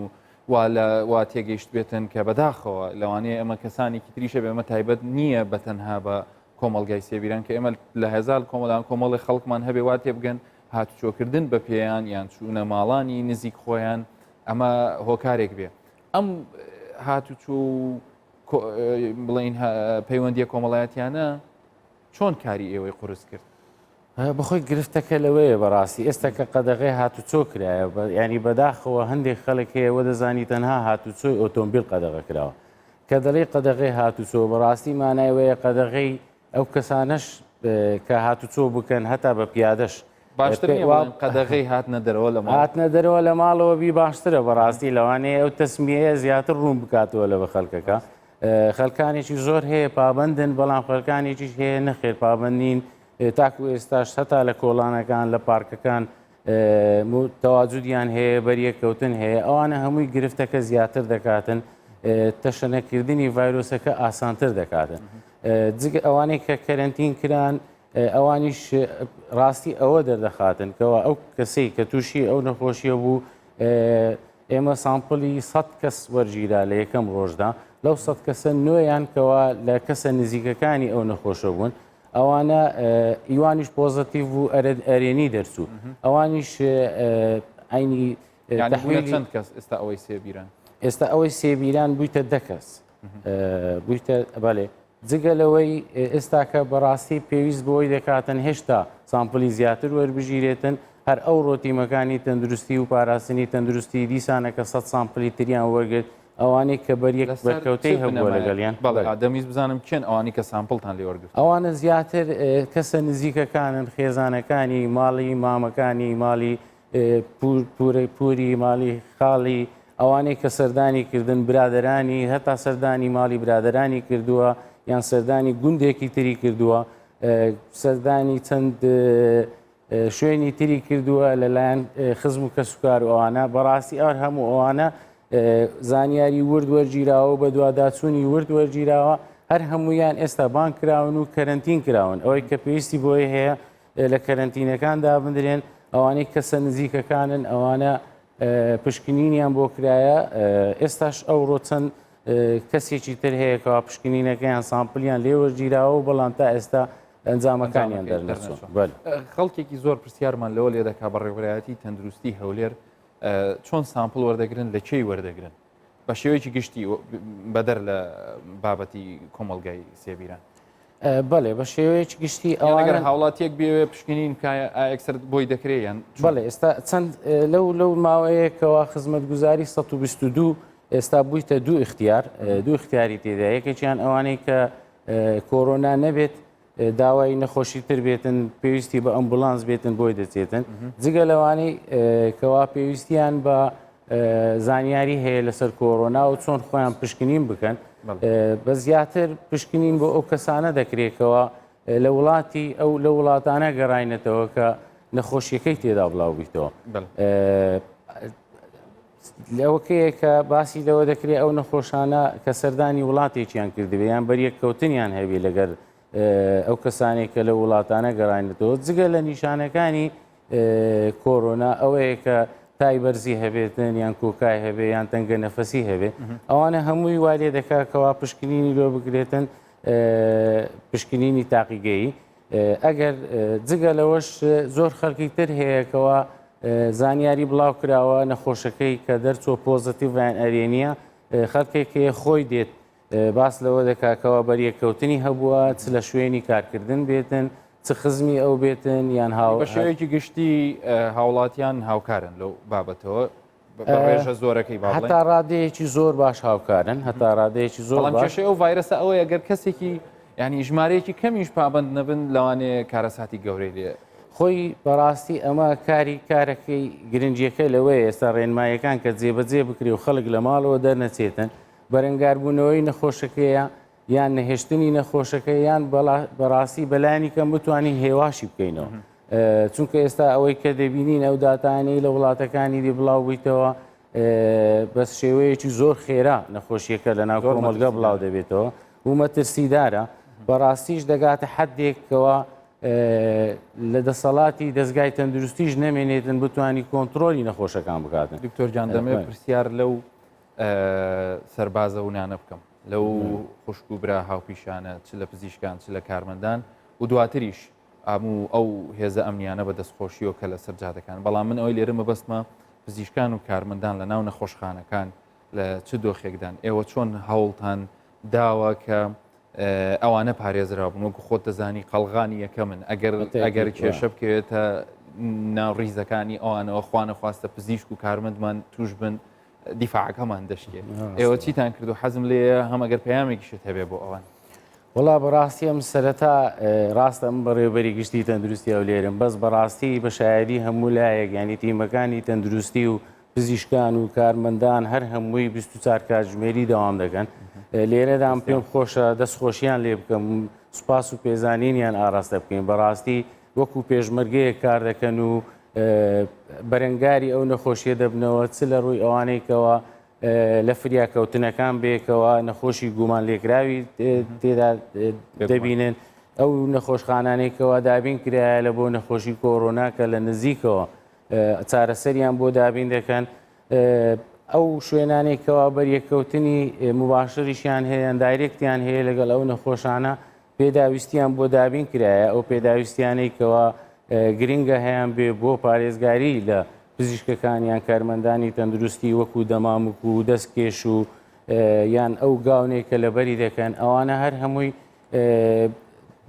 وا لە وا تێگەیشتبێتن کە بەداخەوە لەوانەیە ئەمە کەسانێکی تریش هەبێ ئەمە تایبەت نییە بە تەنها بە کۆمەڵگای سێبیران کە ئێمە لە هەزار کۆمەڵان کۆمەڵی خەڵکمان هەبێ وا تێبگەن هاتوچۆکردن بە پێیان یان چوونە ماڵانی نزیک خۆیان ئەمە هۆکارێک بێ ئەم هاتوچۆ و بڵین پەیوەندیە کۆمەڵایەتیانە چۆن کاری ئێوەی قورس کرد؟ بەخۆی گرفتەکە لەوەیە بەڕاستی ئێستا کە قەدەغەی هاتوچۆ کرایە ینی بەداخەوە هەندێک خەڵک هەیە وە دەزانی تەنها هاتوچۆی ئۆتۆمبیل قەدەغە کراوە کە دەڵێی قەدەغەی هاتوچۆ بەڕاستی مانای وەیە قەدەغەی ئەو کەسانەش کە هاتوچۆ بکەن هەتا بە پیادەش باشتر نییە بڵێن قەدەغەی هاتنە دەرەوە لە ماڵ؟ هاتنە دەرەوە لە ماڵەوە بی باشترە بەڕاستی لەوانەیە ئەو تەسمیەیە زیاتر ڕوون بکاتەوە لە بە خەڵکەکە خەلکانێکی زۆر هەیە پابندن بەڵام خەلکانێکیش هەیە نەخێر پابند نین تاکو ئێستاش هەتا لە کۆڵانەکان لە پارکەکان تەواجودیان هەیە بەریەککەوتن هەیە ئەوانە هەمووی گرفتەکە زیاتر دەکاتن تەشەنەکردنی ڤایرۆسەکە ئاسانتر دەکاتن جگە ئەوانەی کە کەرەنتین کران ئەوانیش ڕاستی ئەوە دەردەخاتن کەەوە ئەو کەسەی کە تووشی ئەو نەخۆشیە بوو ئێمە sample ی 100 کەس وەرگیرا لە یەکەم ڕۆژدا لەو 100 کەسە نوێیان کەوا لە کەسە نزیکەکانی ئەو نەخۆشە بوون ئەوانە ئیوانیش positive و ئەرێنی دەرچوو ئەوانیش عینی چەند کەس ئێستا ئەوەی سێبیران ئێستا ئەوەی سێبیران بوویتە دە کەس بوویتە بەێ جگە لەوەی ئێستاکە بەڕاستی پێویست بۆی دەکاتن هێشتا sample ی زیاتر وەربگیرێتن هەر ئەو ڕۆتیمەکانی تەندروستی و پاراستنی تەندروستی دیسانەکە 100 sample ی تریان وەرگرت ئەوانەی کە بەریەک لەسەر بەرکەوتەی چ هەبووە بنەمایەک؟ لەگەڵیان بەڵێ بەڵێ. دەمویست بزانم کێن ئەوانەی کە sample تان لێ وەرگرتوون؟ ئەوانە زیاتر کەسە نزیکەکانن، خێزانەکانی، ماڵی مامەکانی، ماڵی پوور، پوورە، پووری، ماڵی خاڵی، ئەوانەی کە سەردانی کردن، برادەرانی، هەتا سەردانی ماڵی برادەرانی کردووە یان سەردانی گوندێکی تری کردووە، سەردانی چەند شوێنی تری کردووە لەلایەن خزم و کەسوکار و ئەوانە بەڕاستی ئەر هەموو ئەوانە زانیاری ورد وەرگیراوە و بەدواداچوونی ورد وەرگیراوە هەر هەمویان ئێستا بانگ کراون و کەرەنتین کراون ئەوەی کە پێویستی بۆی هەیە لە کەرەنتینەکان دابدرێن ئەوانەی کەسە نزیکەکانن ئەوانە پشکنینیان بۆ کرایە ئێستاش ئەوڕۆ چەند کەسێکی تر هەیە کەوا پشکنینەکەیان sample یان لێوەرگیراوە و بەڵام تا ئێستا ئەنجامەکانیان دەرنەچوون. خەڵکێکی زۆر پرسیارمان لەوە لێ دەکا بەڕێوەبەرایەتی تەندروستی هەولێر چۆن sample وەردەگرن لە کێی وەردەگرن بە شێوەیەکی گشتی بەدەر لە بابەتی کۆمەڵگای سێبیران بەڵێ بە شێوەیەکی گشتی ئەوەگەر هاوڵاتیەک بێوێ پشکنین ئەکسەر بۆی دەکرێت یان بەڵێ ئێستا چەند لەو لەو ماوەیەکەوە خزمەتگوزاری 122 ئێستا بوویتە دوو اختیار دوو اختیاری تێدا یەکێکیان ئەوانەی کە کۆرۆنا نەبێت داوای نەخۆشی تر بێتن پێویستی بە ئەمبولانس بێتن بۆی دەچێتن جگە لەوانەی کەوا پێویستیان بە زانیاری هەیە لەسەر کۆرۆنا و چۆن خۆیان پشکنین بکەن بە زیاتر پشکنین بۆ ئەو کەسانە دەکرێتەوە لە وڵاتی ئەو لە وڵاتانە گەڕینەتەوە کە نەخۆشیەکەی تێدا بڵاو بیتەوە لەوەکەیە کە باسی لەوە دەکرێت ئەو نەخۆشانە کە سەردانی وڵاتێکیان کردبێ یان بەریەککەوتنیان هەبێ لەگەر ئەو کەسانێک کە لە وڵاتانە گەڕاینەتەوە جگە لە نیشانەکانی کۆرۆنا ئەوەیە کە تای بەرزی هەبێتن یان کۆکای هەبێ یان تەنگە نەفەسی هەبێ ئەوانە هەمووی وا لێ دەکا کەوا پشکنینی لۆ بکرێتن پشکنینی تاقیگەیی ئەگەر جگە لەوەش زۆر خەڵکی تر هەیە کەوا زانیاری بڵاو کراوە نەخۆشەکەی کە دەرچوە positive یان ئەرێنیە خەڵکێک هەیە خۆی دێت باس لەوە دەکا کەوا بەریەککەوتنی هەبووە چ لە شوێنی کارکردن بێتن چ خزمی ئەو بێتن یان هاو بە شێوەیەکی گشتی هاوڵاتیان هاوکارن لەو بابەتەوە بە ڕێژە زۆرەکەی با هەتا ڕادەیەکی زۆر باش هاوکارن هەتا ڕادەیەکی زۆر بەڵام کێشەی ئەو ڤایرەسە ئەوەیە گەر کەسێکی ینی ژمارەیەکی کەمیش پابند نەبن لەوانەیە کارەساتی گەورەی لێ. خۆی بەڕاستی ئەمە کاری کارەکەی گرنگیەکە لەوەیە ئێستا ڕێنمایەکان کە جێبەجێ بکرێ و خەڵک لە ماڵەوە دەرنەچێتن بەرەنگاربوونەوەی نەخۆشەکەیە یان نەهێشتنی نەخۆشەکە یان بەڕاستی بەلایانی کەم بتوانین هێواشی بکەینەوە چونکە ئێستا ئەوەی کە دەبینین ئەو داتانەی لە وڵاتەکانی دی بڵاو بوویتەوە بە شێوەیەکی زۆر خێرا نەخۆشیەکە لە ناو کۆمەڵگە بڵاو دەبێتەوە و مەترسیدارە بەڕاستیش دەگاتە حدێکەوە لە دەسەڵاتی دەستگای تەندروستیش نەمێنێتن بتانی کۆنتترۆلی نەخۆشەکان بکاتن دکتۆر جان دەمێ پرسیار لەو سەربازە ونانە بکەم لەو خوشک و برا هاوپیشانە چ لە پزیشکان چ لە کارمەندان و دواتریش هەموو ئەو هێزە ئەمنیانە بە دەستخۆشیەوە کە لەسەر جادەکان بەڵام من ئەوەی لێرە مەبەستمە پزیشکان و کارمەندان لە ناو نەخۆشخانەکان لە چ دۆخێکدان ئێوە چۆن هەوڵتان داوە کە ئەوانە پارێزرا بوون وەکو خۆت دەزانی قەڵغانی یەکەمن ئەگەر ئەگەر کێشە بکەوێتە ناو ڕیزەکانی ئەوانەوە خوانە خواستە پزیشک و کارمەندمان توش بن دیفاعەکەمان دەشکێ ئێوە چیتان کردو حەزم لێ هەم ئەگەر پەیامێکیشت هەبێ بۆ ئەوان. وەڵا بەڕاستی ئەم سەرەتا ڕاستە ئەم بەڕێوبەری گشتی تەندروستی هەولێرم بەس بەڕاستی بە شایەدی هەموو لایەک ینی تیمەکانی تەندروستی و پزیشکان و کارمەندان هەر هەمووی 24 کاتژمێری دەوام دەکەن لێرەدام پێم خۆشە دەستخۆشیان لێ بکەم سوپاس و پێزانینیان ئاراستە بکەین بەڕاستی وەکو پێشمەرگەیەک کار دەکەن و بەرەنگاری ئەو نەخۆشیە دەبنەوە چ لە ڕووی ئەوانەیەکەوە لە فریاکەوتنەکان بێکەوە نەخۆشی گومان لێکراوی تێدا دەبینن ئەو نەخۆشخانانەی کەوا دابین کرایە لە بۆ نەخۆشی کۆرۆنا کە لە نزیکەوە چارەسەریان بۆ دابین دەکەن ئەو شوێنانەی کەوا بەریەککەوتنی مباشریشیان هەیە direct یان هەیە لەگەڵ ئەو نەخۆشانە پێداویستیان بۆ دابین کرایە، ئەو پێداویستیانەی کەوا گرنگە هەیان بێ بۆ پارێزگاری لە پزیشکەکان یان کارمەندانی تەندروستی وەکو دەمامک و دەستکێش و یان ئەو گاونێک کە لەبەری دەکەن ئەوانە هەر هەمووی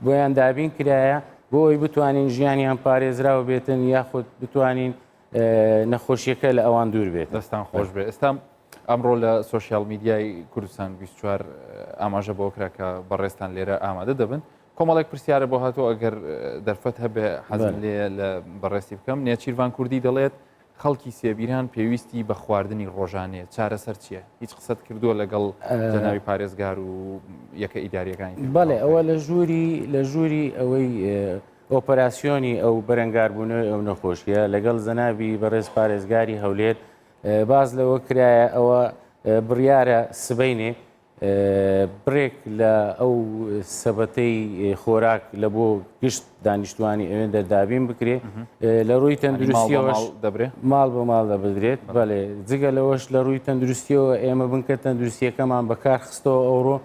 بۆیان دابین کرایە بۆ ئەوی بتوانین ژیانیان پارێزراو بێتن یاخود بتوانین نەخۆشیەکە لە ئەوان دوور بێت. دەستان خۆش بێ ئێستا ئەمڕۆ لە سۆشیال میدیای کوردستان 24 ئاماژە بۆ کرا کە بەڕێزتان لێرە ئامادە دەبن کۆمەڵێک پرسیارە بۆ هاتوو ئەگەر دەرفەت هەبێ حەزم لێ لە بەڕێزتی بکەم نێچیرڤان کوردی دەڵێت خەڵکی سێبیران پێویستی بە خواردنی ڕۆژانەیە چارەسەر چییە هیچ قسەت کردووە لەگەڵ جەناوی پارێزگار و یەکە ئیداریەکانی بەڵێ ئەوە لە ژووری لە ژووری ئەوەی ئۆپەراسیۆنی ئەو بەرەنگاربوونەوەی ئەو نەخۆشیە لەگەڵ جەنابی بەڕێز پارێزگاری هەولێر باس لەوە کرایە ئەوە بڕیارە سبەینێ بڕێک لە ئەو سەبەتەی خۆراک لە بۆ گشت دانیشتوانی ئەوێن دەردابین بکرێ لە ڕووی تەندروستیەوە دەبرێ ماڵ بە ماڵ دەبدرێت بەێ جگە لەوەش لە ڕووی تەندروستیەوە ئێمە بنکە تەندروستیەکەمان بەکار خستەوە ئەوڕۆ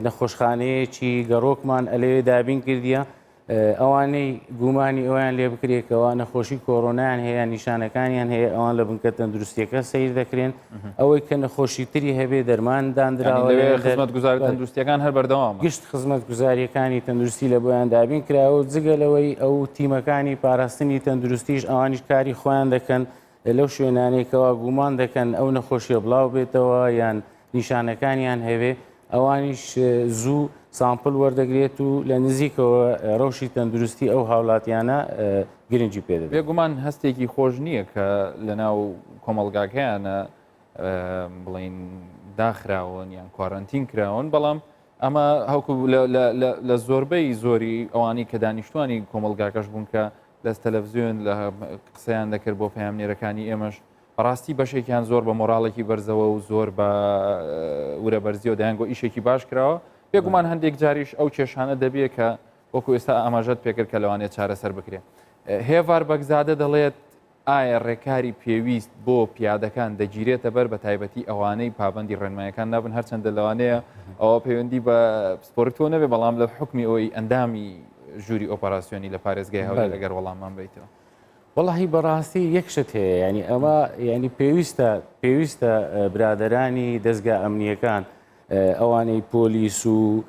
نەخۆشخانەیەکی گەڕۆکمان ئەلەوێ دابین کردیە ئەوانەی گومانی ئەویان لێ بکرێتەوە نەخۆشی کۆرۆنایان هەیە نیشانەکانیان هەیە ئەوان لە بنکە تەندروستیەکە سیر دەکرێن ئەوەی کە نەخۆشی تری هەبێ دەرمان دانراوە خزمەت گوزاری تەندروستیەکان هەر بەردەوام گشت خزمەت گوزاریەکانی تەندروستی لە بۆیان دابین کراوە جگە لەوەی ئەو تیمەکانی پاراستنی تەندروستیش ئەوانیش کاری خۆیان دەکەن لەو شوێنانەی کەوا گومان دەکەن ئەو نەخۆشیە بڵاو بێتەوە یان نیشانەکانیان هەبێ ئەوانیش زوو sample وەردەگرێت و لە نزیکەوە ڕەوشی تەندروستی ئەو هاوڵاتیانە گرنگی پێدەدرێت. بێگومان هەستێکی خۆش نییە کە لەناو کۆمەڵگاکەیانە بڵین داخراون یان کوارەنتین کراون بەڵام ئەمە هەوکو لە زۆربەی زۆری ئەوانی کە دانیشتوانی کۆمەڵگاکەش بوون کە لەس تەلەفزیۆن لە قسەیان دەکرد بۆ پەیامنێرەکانی ئێمەش بەڕاستی بەشێکیان زۆر بە مۆراڵێکی بەرزەوە و زۆر بە ورە بەرزیەوە دەیانگۆ ئیشێکی باش کراوە بێگومان هەندێک جاریش ئەو کێشانە دەبێت کە وەکو ئێستا ئاماژەت پێکرد کە لەوانەیە چارەسەر بکرێت هێڤار بەگزادە دەڵێت ئایا ڕێکاری پێویست بۆ پیادەکان دەگیرێتە بەر بە تایبەتی ئەوانەی پابەندی ڕێنمایەکان نابن هەرچەندە لەوانەیە ئەوە پەیوەندی بە پسپۆری تۆ نەبێ بەڵام لە حکمی ئەوەی ئەندامی ژووری ئۆپەراسیۆنی لە پارێزگای هەولێر ئەگەر وەڵاممان بیتەوە. وەڵاهی بەڕاستی یەک شت هەیە ینی ئەمە ینی پێویستە پێویستە برادەرانی دەستگا ئەمنیەکان ئەوانەی پۆلیس و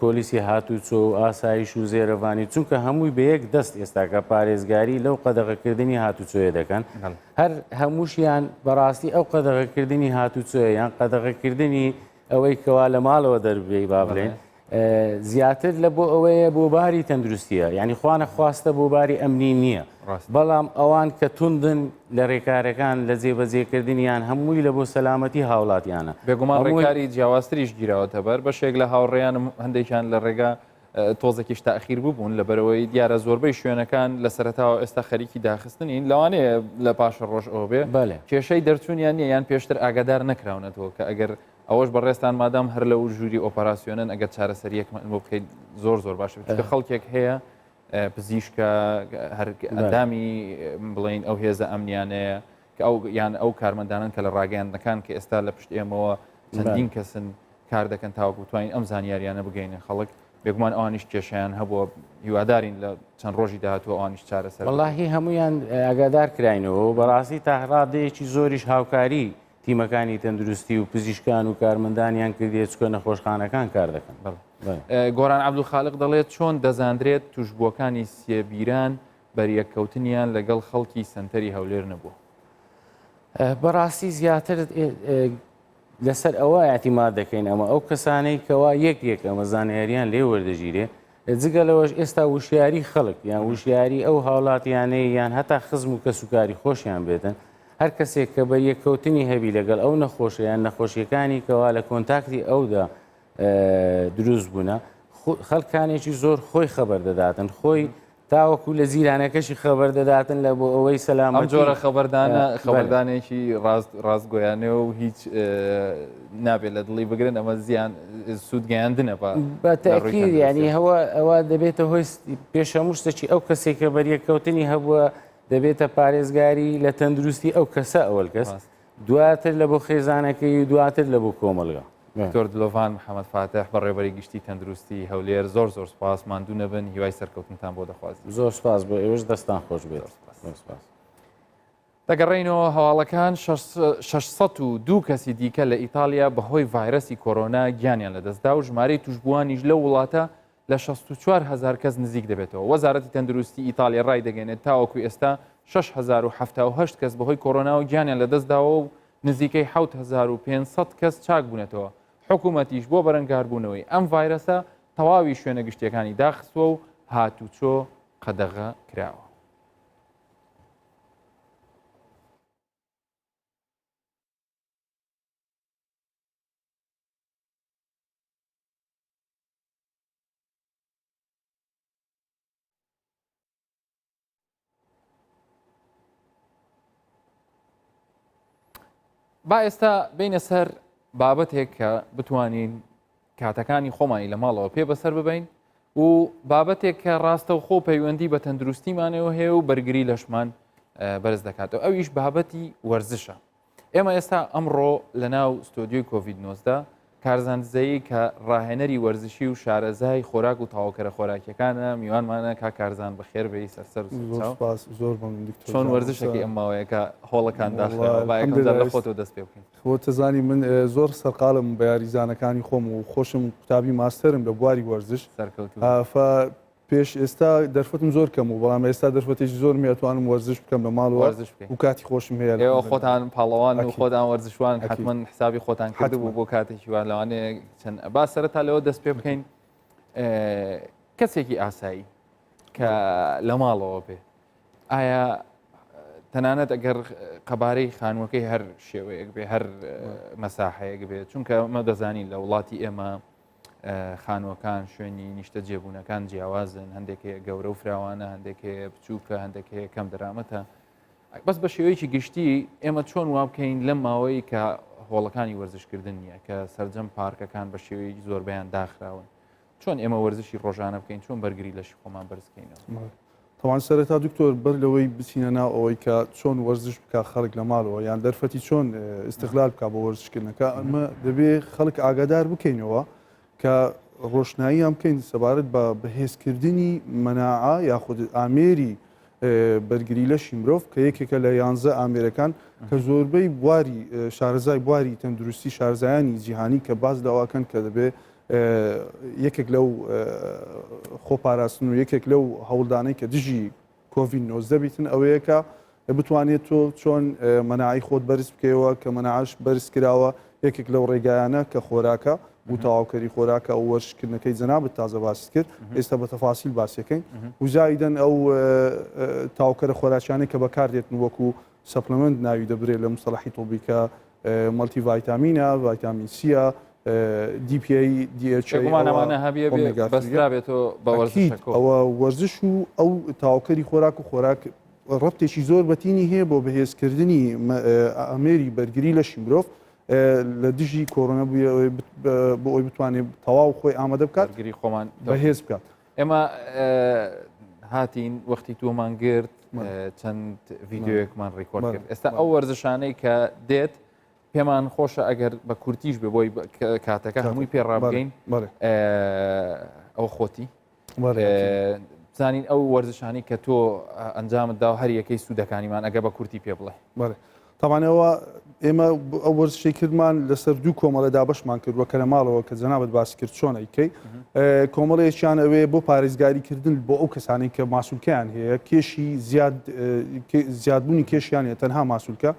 پۆلیسی هاتوچۆ و ئاسایش و زێرەڤانی چونکە هەمووی بە یەک دەست ئێستاکە پارێزگاری لەو قەدەغەکردنی هاتوچۆیە دەکەن هەر هەمووشیان بەڕاستی ئەو قەدەغەکردنی هاتوچۆیە یان قەدەغەکردنی ئەوەی کەوا لە ماڵەوە دەربێی با بڵێن. زیاتر لە بۆ ئەوەیە بۆ باری تەندروستیە یعنی خوانە خواستە بۆ باری ئەمنی نییە بەڵام ئەوان کە توندن لە ڕێکارەکان لە جێبەجێکردنیان هەمووی لە بۆ سەلامەتی هاوڵاتیانە. بێگومان ڕێکاری جیاوازتریش گیراوەتە بەر، بەشێک لە هاوڕێیانم هەندێکیان لە ڕێگا تۆزێکیش تاخیر ببوون لەبەرەوەی دیارە زۆربەی شوێنەکان لە سەرەتاوە ئێستا خەریکی داخستنین لەوانەیە لە پاشە ڕۆژ ئەوە بێ کێشەی دەرچوونیان نییە یان پێشتر ئاگادار نەکراونەتەوە کە ئەگەر ئەوەش بەڕێزتان مادام هەر لەو ژووری ئۆپەراسیۆنن ئەگەر چارەسەریەکمان بۆ بکەیت زۆر زۆر باشە چونکە خەڵکێک هەیە پزیشکە هەر ئەندامی بڵین ئەو هێزە ئەمنیانەیە کە ئەو یان ئەو کارمەندانن کە لە ڕاگەیاندنەکان کە ئێستا لە پشت ئێمەوە چەندین کەسن کار دەکەن تاوەکو بتوانین ئەم زانیاریانە بگەینە خەڵک بێگومان ئەوانیش کێشیان هەبووە هیوادارین لە چەند ڕۆژی داهاتوو ئەوانیش چارەسەر وەڵاهی هەمویان ئاگادار کراینەوە و بەڕاستی تا ڕادەیەکی زۆریش هاوکاری تیمەکانی تەندروستی و پزیشکان و کارمەندانیان کردیە چکە نەخۆشخانەکان کار دەکەن. گۆران عەبدولخالق دەڵێت چۆن دەزاندرێت توشبووەکانی سێبیران بەریەککەوتنیان لەگەڵ خەڵکی سەنتەری هەولێر نەبووە؟ بەڕاستی زیاتر لەسەر ئەوە اعتیماد دەکەین ئەمە ئەو کەسانەی کەوا یەک یەک ئەمە زانیاریان لێ وەردەگیرێ جگە لەوەش ئێستا وشیاری خەڵک یان وشیاری ئەو هاوڵاتیانەی یان هەتا خزم و کەسوکاری خۆشیان بێتن هەر کەسێک کە بەریەککەوتنی هەبی لەگەڵ ئەو نەخۆشە یان نەخۆشیەکانی کەوا لە کۆنتاکتی ئەودا دروست بوونە خەڵکانێکی زۆر خۆی خەبەر دەداتن خۆی تاوەکو لە جیرانەکەشی خەبەر دەداتن لە بۆ ئەوەی سەلامەتی ئەم جۆرە خەبەردانە خەبەردانێکی ڕاست ڕاستگۆیانە و هیچ نابێت لە دڵی بگرن ئەمە زیان سوود گەیاندنە بە بە تەئکید یعنی هەوە ئەوە دەبێتە هۆی پێش هەموو شتێکی ئەو کەسێک کە بەریەککەوتنی هەبووە دەبێتە پارێزگاری لە تەندروستی ئەو کەسە ئەوەل کەس دواتر لە بۆ خێزانەکەی و دواتر لە بۆ کۆمەڵگا. دکتۆر دلۆڤان محەمەد فاتح بەڕێوەبەری گشتی تەندروستی هەولێر زۆر زۆر سوپاس ماندوو نەبن هیوای سەرکەوتنتان بۆ دەخوازین. زۆر سوپاس بۆ ئێوەش دەستان خۆش بێت. زۆر سوپاس. دەگەڕێینەوە هەواڵەکان 602 کەسی دیکە لە ئیتالیا بەهۆی ڤایرەسی کۆرۆنا گیانیان لەدەستدا و ژمارەی توشبووانیش لەو وڵاتە لە 64 هەزار کەس نزیک دەبێتەوە. وەزارەتی تەندروستی ئیتالیا ڕایدەگەیەنێت تاوەکو ئێستا 6078 کەس بەهۆی کۆرۆناوە گیانیان لەدەستداوە و نزیکەی 7500 کەس چاکبوونەتەوە. حکومەتیش بۆ بەرەنگاربوونەوەی ئەم ڤایرەسە تەواوی شوێنە گشتیەکانی داخستووە و هاتوچۆ قەدەغە کراوە. با ئێستا بینە سەر بابەتێک کە بتوانین کاتەکانی خۆمانی لە ماڵەوە پێ بەسەر ببین و بابەتێک کە ڕاستەوخۆ پەیوەندی بە تەندروستیمانەوە هەیە و بەرگری لەشمان بەرز دەکاتەوە ئەویش بابەتی وەرزشە ئێمە ئێستا ئەمڕۆ لە ناو ستۆدیۆی کۆڤید 19 کارزان دزەیی کە ڕاهێنەری وەرزشی و شارەزای خۆراک و تەواوکەرە خۆراکیەکانە میوانمانە کاک کارزان بەخێر بێی سەرسەر و سەرچاو. زۆر سپاس زۆر مەمنون دکتۆر چۆن جان. وەرزشەکەی ئەم ماوەیە کە هۆڵەکان وەڵا داخراوە با یەکەم جار لە الحمدللە خۆتەوە دەست پێ بکەین. خۆت دەزانی من زۆر سەرقاڵم بە یاریزانەکانی خۆم و خۆشم قوتابی ماستەرم لە بواری وەرزش سەرکەوتوو بی. ف پێش ئێستا دەرفەتم زۆر کەم بوو بەڵام ئێستا دەرفەتێکی زۆرم هەیە ئەتوانم وەرزش بکەم لە ماڵەوە وەرزش بکەی. و کاتی خۆشم هەیە ئێوە الحمدللە. خۆتان پاڵەوان و ئەکید. خۆتان وەرزشوان ئەکید. حەتمەن حسابی خۆتان کردبوو حەتمەن. بۆ کاتێکی وا لەوانەیە چەند با سەرەتا لەوە دەست پێ بکەین کەسێکی ئاسایی کە لە ماڵەوە بێ ئایا تەنانەت ئەگەر قەبارەی خانووەکەی هەر شێوەیەک بێ هەر مەساحەیەک بێ چونکە ئەمە دەزانین لە وڵاتی ئێمە خانووەکان شوێنی نیشتە جێبوونەکان جیاوازن هەندێک هەیە گەورە و فراوانە هەندێک هەیە بچووکە هەندێک هەیە کەم دەرامەتە بەس بە شێوەیەکی گشتی ئێمە چۆن وا بکەین لەم ماوەی کە هۆڵەکانی وەرزشکردن نییە کە سرجەم پارکەکان بە شێوەیەکی زۆربیان داخراون چۆن ئێمە وەرزشی ڕۆژانە بکەین چۆن بەرگری لەشی خۆمان بەرزکەینەوە تەوان سەرەتا دکتۆر بەر لەوەی بچینە ناو ئەوەی کە چۆن وەرزش بکە خەڵک لە ماڵەوە یان دەرفەتی چۆن استغلال بکە بۆ وەرزشکردنەکە ئەمە دەبێ خەڵک ئاگادار بکەینەوە کە ڕۆشناییان بکەین سەبارەت بە بەهێزکردنی مەناعە یاخود ئامێری بەرگری لەشی مرۆڤ کە یەکێکە لە یانزە ئامێرەکان کە زۆربەی بواری شارەزای بواری تەندروستی شارزایانی جیهانی کە باز لەواکەن کە دەبێ یەکێک لەو خۆپاراستن و یەکێک لەو هەوڵدانەی کە دژی کۆڤید 19 بیتن ئەوەیە کە بتوانێت تۆ چۆن مەناعی خۆت بەرز بکەیەوە کە مەناعەش بەرز کراوە یەکێک لەو ڕێگایانە کە خۆراکە. و تەواوکەری خۆراکە ئەو وەرزشکردنەکەی جەنابت تازە باست کرد ئێستا بە تەفاسیل باسیەکەین و زایدەن ئەو تاوکەرە خۆراکیانەی کە بەکاردێتن وەکو supplement ناوی دەبرێت لە مستەڵەحی تۆبی کە multivitamin ە، ڤایتامین سیە، DPA، DHA، بێگومان ئەمانە هەبیە بێ بەسترابێتەوە بە وەرزشەکەوە. ئەوە وەرزش و ئەو تەواوکەری خۆراک و خۆراک ڕەبتێکی زۆر بەتینی هەیە بۆ بەهێزکردنی ئامێری بەرگری لەشی مرۆڤ لە دژی کۆرۆنا بۆ ئەوی بتوانێت تەواو خۆی ئامادە بکات بەرگری خۆمان بەهێز بکات. ئێمە هاتین وەختی تۆمان گرت چەند ڤیددیوەکمان record کرد ئێستا ئەو وەرزشانەی کە دێت پێمان خۆشە ئەگەر بە کورتیش بێ بۆی کاتەکە هەمووی پێ ڕابگەین ئەو خۆتی بزانین ئەو وەرزشانی کە تۆ ئەنجامت دا و هەر یەکەی سوودەکانیمان ئەگە بە کورتی پێ بڵێ. بەڵێ تەبعەن ئەوە ئێمە ئەو وەرزشەی کردمان لەسەر دوو کۆمەڵە دابەشمان کردووە کە لە ماڵەوە کە جەنابت باسی کرد چۆن ئەیکەی کۆمەڵێکیان ئەوێ بۆ پارێزگاری کردن بۆ ئەو کەسانەی کە ماسولکەیان هەیە کێشی زیاد زیادبوونی کێشیان هەیە تەنها ماسولکە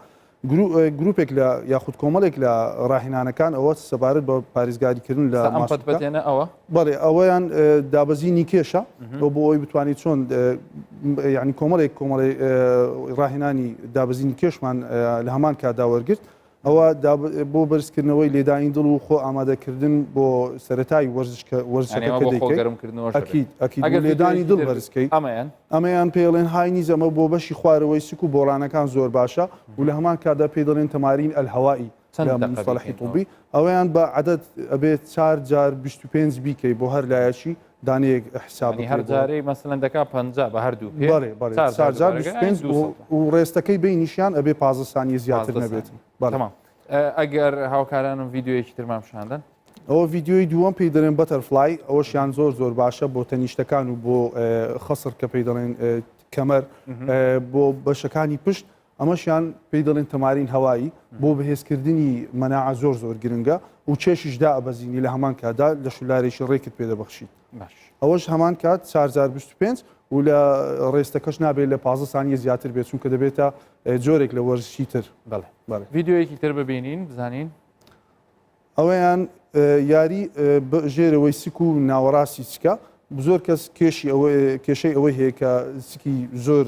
گروپێک لە یاخود کۆمەڵێک لە ڕاهێنانەکان ئەوە سەبارەت بە پارێزگاریکردن لە ئەم پەتپەتێنە ئەوە بەڵێ ئەوەیان دابەزینی کێشە بۆ بۆ ئەوی بتوانیت چۆن یعنی کۆمەڵێک کۆمەڵی ڕاهێنانی دابەزینی کێشمان لە هەمان کاتدا وەرگرت ئەوە بۆ بەرزکردنەوەی لێدانی دڵ و خۆ ئامادەکردن بۆ سەتای وەرزشکە وەرزشەکە گەرمکردنەوە ئەکید ئەکید ئەگەر لێدانی دڵ بەرزکەی ئەمەیان ئەمەیان پێڵێن high knees ئەمە بۆ بەشی خوارەوەی سک و بۆڵانەکان زۆر باشە و لە هەمان کاتدا پێی دەڵێن تەمارین الهوایی چەند لە دەقە مصطلحی بیکەین طبی ئەوەیان بە عەدەد ئەبێت چار جار 25 بیکەی بۆ هەر لایەکی دانەیەک حساب یعنی هەر بکرێت بۆ جارەی مەسەلەن دەکا 50 بە هەردوو پێ بەڵێ بەڵێ چار چار جار جار دووبارە ئەکەی، 25 200 و ڕێستەکەی بینیشیان ئەبێ 15 سانیە زیاتر 15 نەبێت سانیە. بەڵێ تەمام ئەگەر هاوکارانم ڤیدیۆیەکی ترمان پیشاندەن. ئەوە ڤیدیۆی دووەم پێی دەڵێن butterfly ئەوەشیان زۆر زۆر باشە بۆ تەنیشتەکان و بۆ خەسر کە پێی دەڵێن کەمەر بۆ بەشەکانی پشت ئەمەشیان پێی دەڵێن تەمارین هەوایی بۆ بەهێزکردنی مەناعە زۆر زۆر گرنگە و کێشیش دائەبەزینی لە هەمان کاتدا لەش و لارێکی ڕێکت پێ دەبەخشیت باش. ئەوەش هەمان کات چار جار 25 و لە rest ەکەش نابێت لە 15 سانیە زیاتر بێت چونکە دەبێتە جۆرێک لە وەرزشی تر. بەڵێ. بەڵێ. ڤیدیۆیەکی تر ببینین بزانین. ئەوەیان یاری ژێرەوەی سک و ناوەڕاستی سکە زۆر کەس کێشی ئەوە کێشەی ئەوەی هەیە کە سکی زۆر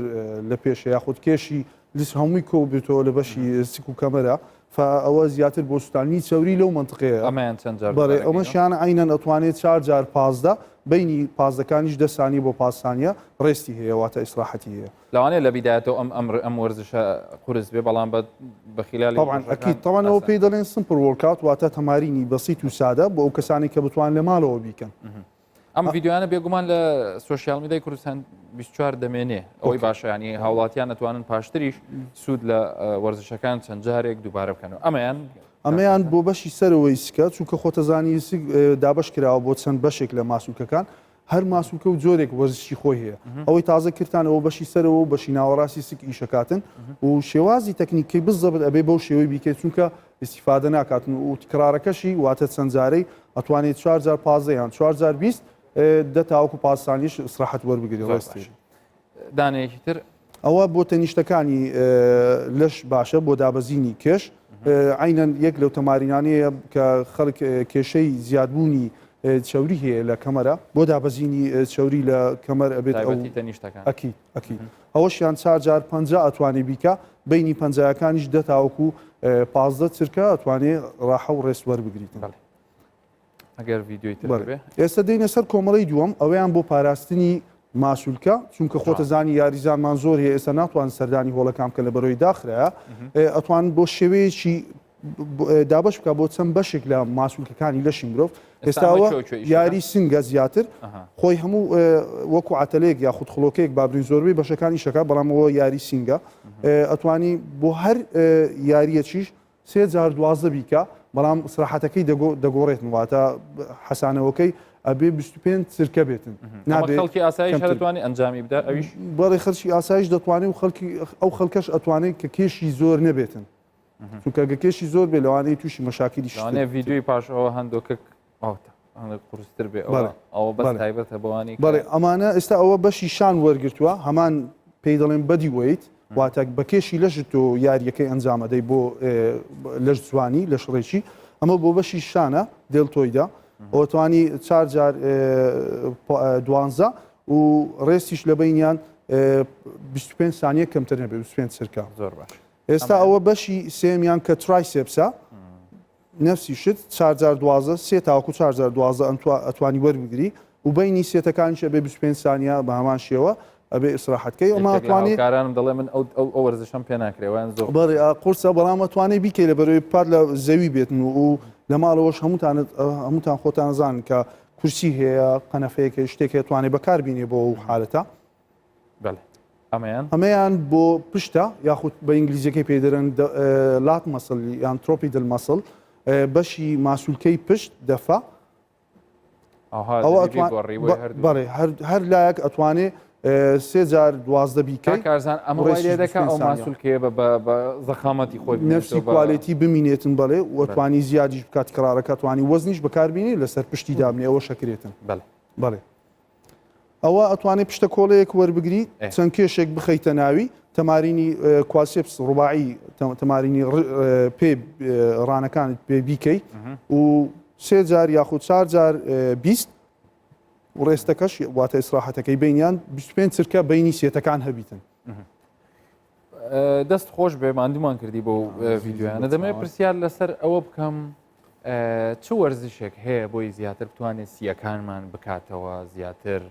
لە پێشە یاخود کێشی لەش هەمووی کۆ بێتەوە لە بەشی سک و کەمەرە ئەوە زیاتر بۆ سوستانی چەوری لەو منطقەیە ئەمەیان چەند جار بەڵێ ئەمەشیان عینەن ئەتوانێت چار جار 15 بینی پازدەکانیش دەسانی بۆ پاسانیە rest ی هەیە واتە ئیسراحەتی هەیە لەوانەیە لە بیدایەتەوە ئەم ئەم ئەم وەرزشە قورس بێ بەڵام بە بە خلالی طبعا اكيد طبعا ئەوە پێی دەڵێن simple workout واتە تەمارینی بەسیت و سادە بۆ ئەو کەسانی کە بتوان لە ماڵەوە بیکەن ئەم ڤیددیوانە بێگومان لە social media ی کوردستان 24 دەمێنێ ئەوەی باشیانی هاوڵاتیان دەتوانن پاشتریش سوود لە وەرزشەکان چەند جارێک دووبارە بکەنەوە ئەمەیان ئەمەیان بۆ بەشی سەرەوەی سکە چونکە خۆتەزانی سک دابش کراوە بۆ چەند بەشێک لە ماسولکەکان هەر ماسولکە و جۆرێک وەرزشی خۆی هەیە ئەوەی تازە کردتان ئەوە بەشی سەرەوە و بەشی ناوەڕاستی سک ئیشەکاتن و شێوازی تەکنیکەی بزەبت ئەبێ بەو شێوەی بیکەیت چونکە ئیسیفادە ناکاتن و تکرارەکەشی واتە چەند جارەی ئەتوانێت چوار جار 15 یان چوار جار 20 دە تاوەکو پاسانیش ئیسراحەت وەربگری ڕێستی دانەیەکی تر. ئەوە بۆ تەنیشتەکانی لەش باشە بۆ دابەزینی کێش عینەن یەک لەو تەمارینانەیە کە خەڵک کێشەی زیادبوونی چەوری هەیە لە کەمەرە بۆ دابەزینی چەوری لە کەمەر ئەبێت ئەو تەنیشتەکان ئەکی ئەکی ئەوەشیان چار جار پ ئەتوانێ بیکە بینی پەنجایەکانیش دە تاوەکو پازدە چرکە ئەتوانێ ڕاحە و rest وەربگریتن. ئەگەر ڤیدیۆی تر بێ. ئێستا دێینە سەر کۆمەڵەی دووەم ئەوەیان بۆ پاراستنی ماسولکە چونکە خۆتە زانی یاریزانمان زۆر هەیە ئێستا ناتوان سەردانی هۆڵەکان بکەن لە بەرەوەی داخرایە ئەتوان بۆ شێوەیەکی دابش بکە بۆ چەند بەشێک لە ماسولکەکانی لەشی مرۆڤ ئێستاوە یاری سنگە زیاتر خۆی هەموو وەکو عتەلێک یاخود خڵۆکێک بابرین زۆربەی بەشەکانی شەکە بەڵامەوە یاری سنگە ئەتوانی بۆ هەر یاریەکیش سێ جار 12 بیکە بەڵام سراحەتەکەی دەگۆڕێتن واتە حەسانەوەکەی ئەبێ 25 چرکە بێتن نابێت خەڵکی ئاسایش دەتوانێت ئەنجامی بدا ئەویش بەڵێ خەڵکی ئاسایش دەتوانێت و خەڵکی ئەو خەڵکەش ئەتوانێت کە کێشی زۆر نەبێتن چونکە گە کێشی زۆر بێ لەوانەیە تووشی مەشاکیلی شانێ ڤیدیۆی پاشەوە هەندۆکە قورستر بێ ئەوە بەس تایبەتە بەوانی بەڵێ ئەمانە ئێستا ئەوە بەشی شان وەرگتووە هەمان پێی دەڵێن body weight واتە بە کێشی لەش تۆ یاریەکەی ئەنجامەدەی بۆ لەش جوانی لەش ڕێکی. ئەمە بۆ بەشی شانە deltoid ە ئەوتوانی چار جار دوانزە و rest یش لە بینیان 25 سانیە کەمتر نەبێ 25 چرکە زۆر باش ئێستا ئەوە بەشی سێمیان کە triceps ە نەفسی شت چار جار 12 سێ تاوەکو چار جار 12 ئەتوانی وەربگری و بینی سێتەکانیش ئەبێ 25 سانیە بە هەمان شێوە ئەبێ ئیسراحەت کەی ئەمە ئەتوانێ کارانم دەڵێ من ئەو ئەو ئەو وەرزشەم پێ ناکرێ وایان زۆر بەڵێ قورسە بەڵام ئەتوانێ بیکەی لە بەرەوەی پات لە زەوی بێتن و لە ماڵەوەش هەمووتان هەمووتان خۆتان زانن کە کورسی هەیە قەنەفەیەک هەیە شتێک هەیە توانێ بەکار بینێ بۆ ئەو حالەتە. بەڵێ ئەمەیان ئەمەیان بۆ پشتە یاخود بە ئینگلیزیەکەی پێی دەرن lat muscle یان trapezoidal muscle بەشی ماسولکەی پشت دەفا ئەوە بەڵێ هەر لایەک ئەتوانێ سێ جار 12 بیکەی کارزان ئەمە وای لێ دەکا ئەو ماسولکەیە بە زەخامەتی خۆی نفسی quality بمینێتن بەڵێ وەتوانی زیادیش بکات کڕارەکە توانی وەزنیش بەکاربینی لەسەر پشتی دابنێ ئەوە شەکرێتن بەڵێ بەڵێ ئەوە ئەتوانێ پشتە کۆڵەیەک وەربگری چەند کێشێک بخەیتە ناوی تەمارینی quadriceps ڕوباعی تەمارینی پێ ڕانەکانت پێ بیکەی و سێ جار یاخود چار جار 20 rest ەکەش واتە ئیسراحەتەکەی بینیان 25 چرکە بینی سێتەکان هەبیتن. دەست خۆش بێ ماندومان کردی بۆ ڤیددیویانە دەمەوێت پرسیار لەسەر ئەوە بکەم چ وەرزشێک هەیە بۆی زیاتر بتوانێت سیەکانمان بکاتەوە زیاتر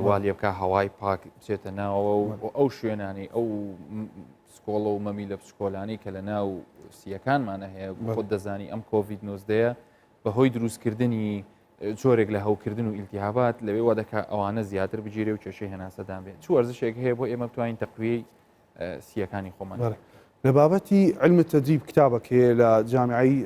والیە بکە هەوای پاک بچێتە ناوەوە و ئەو شوێنانی ئەو سکۆڵە و مەمی لە بچکۆلانی کە لە ناو سیەکانمانە هەیە خۆت دەزانی ئەم کۆڤید 19 بەهۆی دروستکردنی جۆرێک لە هەوکردن و ئیلتیهابات لەوێ وا دەکات ئەوانە زیاتر بگیرێ و کێشەی هەناسەدان بێت چ وەرزشێک هەیە بۆ ئێمە بتوانین تەقویەی سیەکانی خۆمان لە بابەتی علم تدریب کتابێک هەیە لە جامیعەی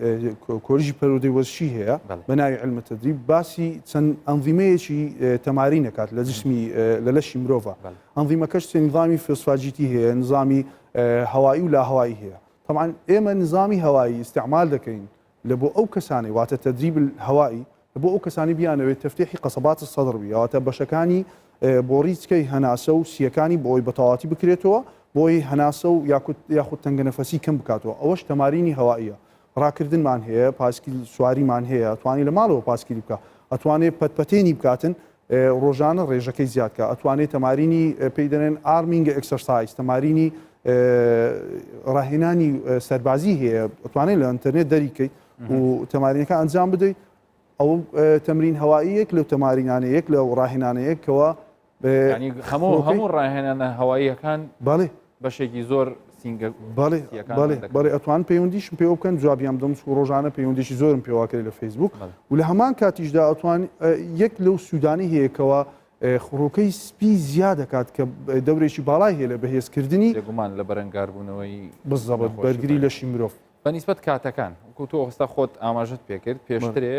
کۆلیژی پەروەردەی وەرزشی هەیە بە ناوی علم تدریب باسی چەند ئەنظیمەیەکی تەمارین دەکات لە جسمی لە لەشی مرۆڤە ئەنظیمەکەش سێ نظامی فسفاجیتی هەیە نظامی هەوایی و لاهەوایی هەیە طبعا ئێمە نظامی هەوایی استعمال دەکەین لە بۆ ئەو کەسانەی واتە تدریب الهوایی لە بۆ ئەو کەسانی بیانەوێت تفتیحی قصبات الصدر بی واتە بەشەکانی بۆڕیچکەی هەناسە و سیەکانی بۆی بەتەواتی بکرێتەوە بۆی هەناسە و یاخود تەنگەنەفەسی کەم بکاتەوە ئەوەش تەمارینی هەواییە ڕاکردنمان هەیە پاسکیل سواریمان هەیە توانی لە ماڵەوە پاسکیلی بکە ئەتوانێت پەتپەتێنی بکاتن ڕۆژانە ڕێژەکەی زیاد کا ئەتوانێت تەمارینی پێی دەنێن arming exercise تەمارینی ڕاهێنانی سەربازی هەیە ئەتوانێت لە ئینتەرنێت دەریکەیت و تەمارینەکە ئەنجام بدەیت ئەو تەمرین هەواییەک لەو تەمارینانەیەک لەو ڕاهێنانەیەکەوە هەموو هەموو ڕاهێنانە هەواییەکان بەڵێ بەشێکی زۆر سینگە بەڵێ بەڵێ بەڵێ ئەتوان پەیوەندیشم پێوە بکەن جوابیان بدەم چونکە ڕۆژانە پەیوەندیشی زۆرم پێواکرێت لە فەیسبوک و لە هەمان کاتیشدا ئەتوان یەک لەو سوودانی هەیەکەوە خڕۆکەی سپی زیاد دەکات کە دەورێکی باڵای هەیە لە بەهێزکردنی بێگومان لە بەرەنگاربوونەوەی بزەبت بەرگری لەشی مرۆڤ. بە نیسبەت کاتەکان وەکو تۆ ئێستا خۆت ئاماژەت پێکرد پێشترێ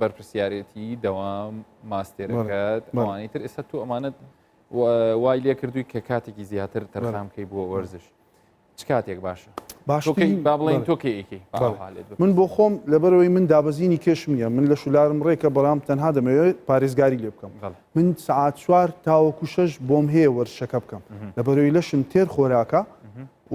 بەرپرسیارێتی دەوام ماستێرەکەت ئەوانەی تر ئێستا تۆ ئەمانەت وای لێ کردووی کە کاتێکی زیاتر تەرخان بکەی بۆ وەرزش چ کاتێک باشە باشترین با بڵێین تۆ کەی ئەیکەی من بۆ خۆم لەبەرەوەی من دابەزینی کێشم نییە من لە شولارم ڕێکە بەڵام تەنها دەمەوێت پارێزگاری لێ بکەم من سعات چوار تاوەکو شەش بۆم هەیە وەرزشەکە بکەم لەبەرەوەی لەشم تێر خۆراکە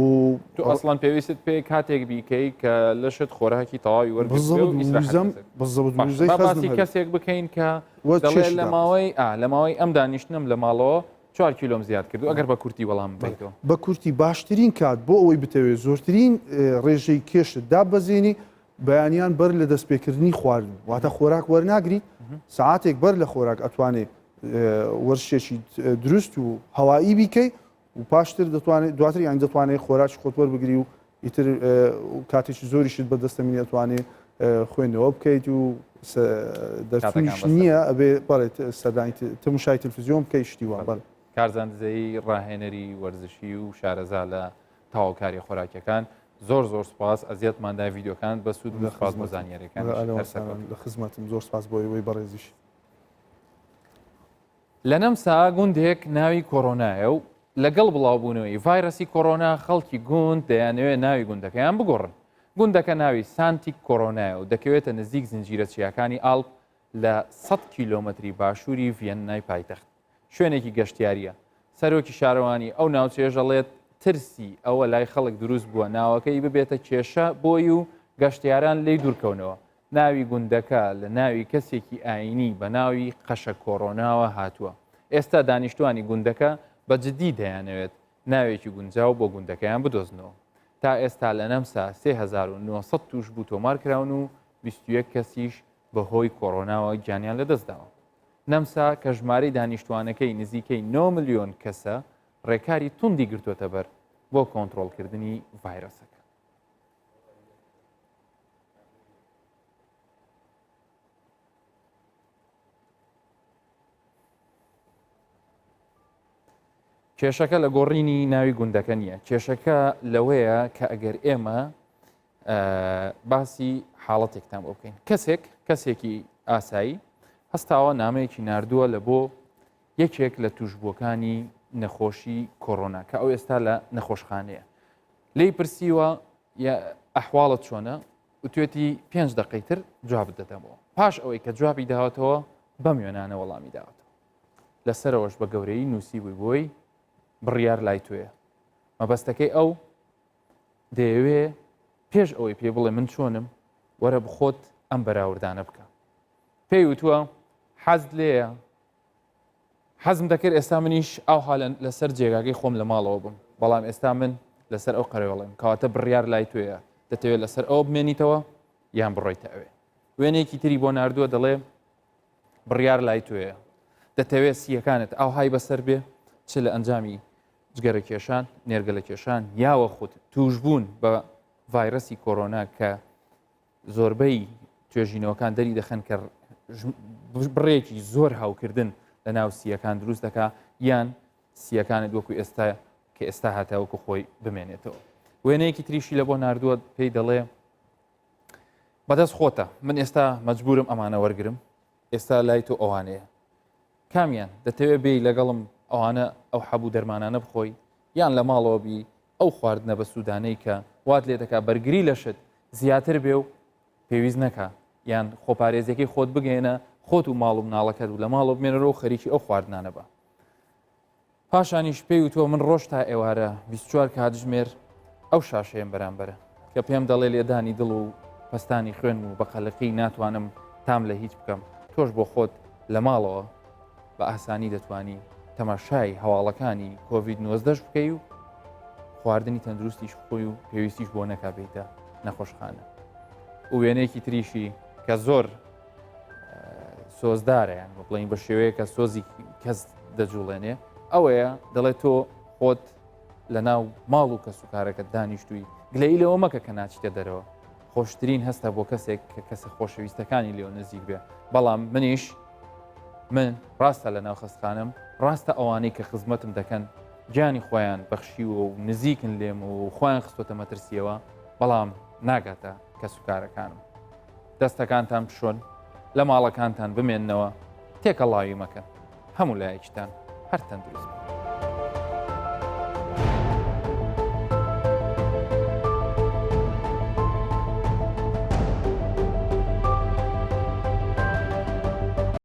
و تۆ ئەسڵەن پێویستت پێ کاتێک بیکەی کە لەشت خۆراکی تەواوی وەرگرتبێ و ئیسراحەت بزەبت وزەی با باسی خەزنم هەبێت. کەسێک بکەین کە وە دەڵێ کێشی لە دابەزی. ماوەی ئا لە ماوەی ئەم دانیشتنەم لە ماڵەوە چوار کیلۆم زیاد کردو ئەگەر بە کورتی وەڵام بدەیتەوە. بە کورتی باشترین کات بۆ ئەوەی بتەوێت زۆرترین ڕێژەی کێشت داببەزێنی بەیانیان بەر لە دەستپێکردنی خواردن واتە خۆراک وەرناگریت سەعاتێک بەر لە خۆراک ئەتوانێ وەرزشێکی دروست و هەوایی بیکەی و پاشتر دەتوانێت دواتر یان دەتوانێت خۆراکی خۆت وەربگری و ئیتر کاتێکی زۆریشت بەدەستە منی ئەتوانێ خوێندنەوە بکەیت و دەرچوونیش نییە ئەبێ بەڵێت سەردانی تەماشای تەلەفزیۆن بکەیت شتی وا بەڵێ. کارزان دزەیی ڕاهێنەری وەرزشی و شارەزا لە تەواوکاری خۆراکیەکان زۆر زۆر سپاس ئەزیەتمان دای ڤیدیۆکانت بەسوود بوو سپاس بۆ زانیاریەکانیشت هەر سەرکەوتوو لە خزمەتم زۆر سپاس بۆ ئێوەی بەڕێزیش. لە نەمسا گوندێک ناوی کۆرۆنایە و لەگەڵ بڵاوبوونەوەی ڤایرەسی کۆرۆنا خەڵکی گوند دەیانەوێت ناوی گوندەکەیان بگۆڕن. گوندەکە ناوی سانتیک کۆرۆنایە و دەکەوێتە نزیک زنجیرە چیاکانی ئاڵپ لە 100 کیلۆمەتری باشووری ڤیەننای پایتەخت. شوێنێکی گەشتیارییە. سەرۆکی شارەوانی ئەو ناوچەیەش دەڵێت، ترسی ئەوە لای خەڵک دروست بووە ناوەکەی ببێتە کێشە بۆی و گەشتیاران لێی دوورکەونەوە. ناوی گوندەکە لە ناوی کەسێکی ئایینی بە ناوی قەشە کۆرۆناوە هاتووە. ئێستا دانیشتووانی گوندەکە بە جددی دەیانەوێت ناوێکی گونجاو بۆ گوندەکەیان بدۆزنەوە. تا ئێستا لە نەمسا 3900 تووشبوو تۆمارکراون و 21 کەسیش بەهۆی کۆرۆناوە گیانیان لەدەستداوە. نەمسا کە ژمارەی دانیشتووانەکەی نزیکەی 9 ملیۆن کەسە، ڕێکاری توندی گرتووەتەبەر بۆ کۆنترۆڵکردنی ڤایرۆسەکە. کێشەکە لە گۆڕینی ناوی گوندەکە نییە کێشەکە لەوەیە کە ئەگەر ئێمە باسی حاڵەتێکتان بۆ بکەین کەسێک کەسێکی ئاسایی هەستاوە نامەیەکی نردووە لە بۆ یەکێک لە توشبووەکانی نەخۆشی کۆرۆنا کە ئەو ئێستا لە نەخۆشخانەیە لێی پرسیوە ئەحواڵت چۆنە وتوێتی پێنج دقەی تر جوابت دەدەمەوە پاش ئەوەی کە جوابی داوەتەوە بەم وێنانە وەڵامی داوەتەوە لەسەرەوەش بە گەورەی نووسی بووی بۆی بڕیار لای توێ مەبەستەکەی ئەو دەیەوێ پێش ئەوەی پێ بڵێ من چۆنم وەرە بخۆت ئەم بەراوردانە بکە پێی وتووە حەزت لێیە حەزم دەکرد ئێستا منیش ئاوها لەسەر جێگاکەی خۆم لە ماڵەوە بم بەڵام ئێستا من لەسەر ئەو قەرەوێڵم کەواتە بڕیار لای توێە دەتەوێت لەسەر ئەوە بمێنیتەوە یان بڕۆیتە ئەوێ وێنەیەکی تری بۆ ناردووە دەڵێ بڕیار لای توێە دەتەوێت سیەکانت ئاوهای بەسەر بێ چ لە ئەنجامی جگەرە کێشان نێرگەلە کێشان یاوە خود توشبوون بە ڤایرەسی کۆرۆنا کە زۆربەی توێژینەوەکان دەری دەخەن کە بڕێکی زۆر هاوکردن لە ناو سیەکان دروست دەکا یان سیەکانت وەکو ئێستا کە ئێستا هاتە وەکو خۆی بمێنێتەوە وێنەیەکی تریشی لە بۆ نردووە پێی دەڵێ بەدەست خۆتە من ئێستا مەجبورم ئەمانە وەرگرم ئێستا لای تۆ ئەوانەیە کامیان دەتەوێت بێی لەگەڵم ئەوانە ئەو حەبوو دەرمانانە بخۆی یان لە ماڵەوە بی ئەو خواردنە بەسوودانەی کە وات لێ دەکا بەرگری لەشت زیاتر بێ و پێویست نەکا یان خۆپارێزیەکەی خۆت بگەێنە خۆت و ماڵ و مناڵەکەت و لە ماڵەوە بمێنەرەوە و خەریکی ئەو خواردنانە بە. پاشانیش پێی وتووە من ڕۆژ تا ئێوارە 24 کاتژمێر ئەو شاشەیەم بەرامبەرە کە پێم دەڵێ لێدانی دڵ و پەستانی خوێنم و بە قەلەقی ناتوانم تام لە هیچ بکەم تۆش بۆ خۆت لە ماڵەوە بە ئاسانی دەتوانی تەماشای هەواڵەکانی کۆڤید 19 بکەی و خواردنی تەندروستیش بخۆی و پێویستیش بۆ نەکا بیتە نەخۆشخانە و وێنەیەکی تریشی کە زۆر سۆزدارە یان بڵین بە شێوەیە کە سۆزی کەس دەجوڵێنێ ئەوەیە دەڵێت تۆ خۆت لە ناو ماڵ و کەس و کارەکەت دانیشتووی گلەی لەوە مەکە کە ناچیتە دەرەوە خۆشترین هەستە بۆ کەسێک کە کەسە خۆشەویستەکانی لێو نزیک بێ بەڵام منیش من ڕاستە لە ناو خەستخانم ڕاستە ئەوانەی کە خزمەتم دەکەن گیانی خۆیان بەخشیوە و نزیکن لێم و خۆیان خستۆتە مەترسیەوە بەڵام ناگاتە کەسوکارەکانم دەستەکانتان بشۆن لە ماڵەکانتان بمێننەوە تێکەڵاوی مەکەن هەموو لایەکیتان هەر تەندروست بن.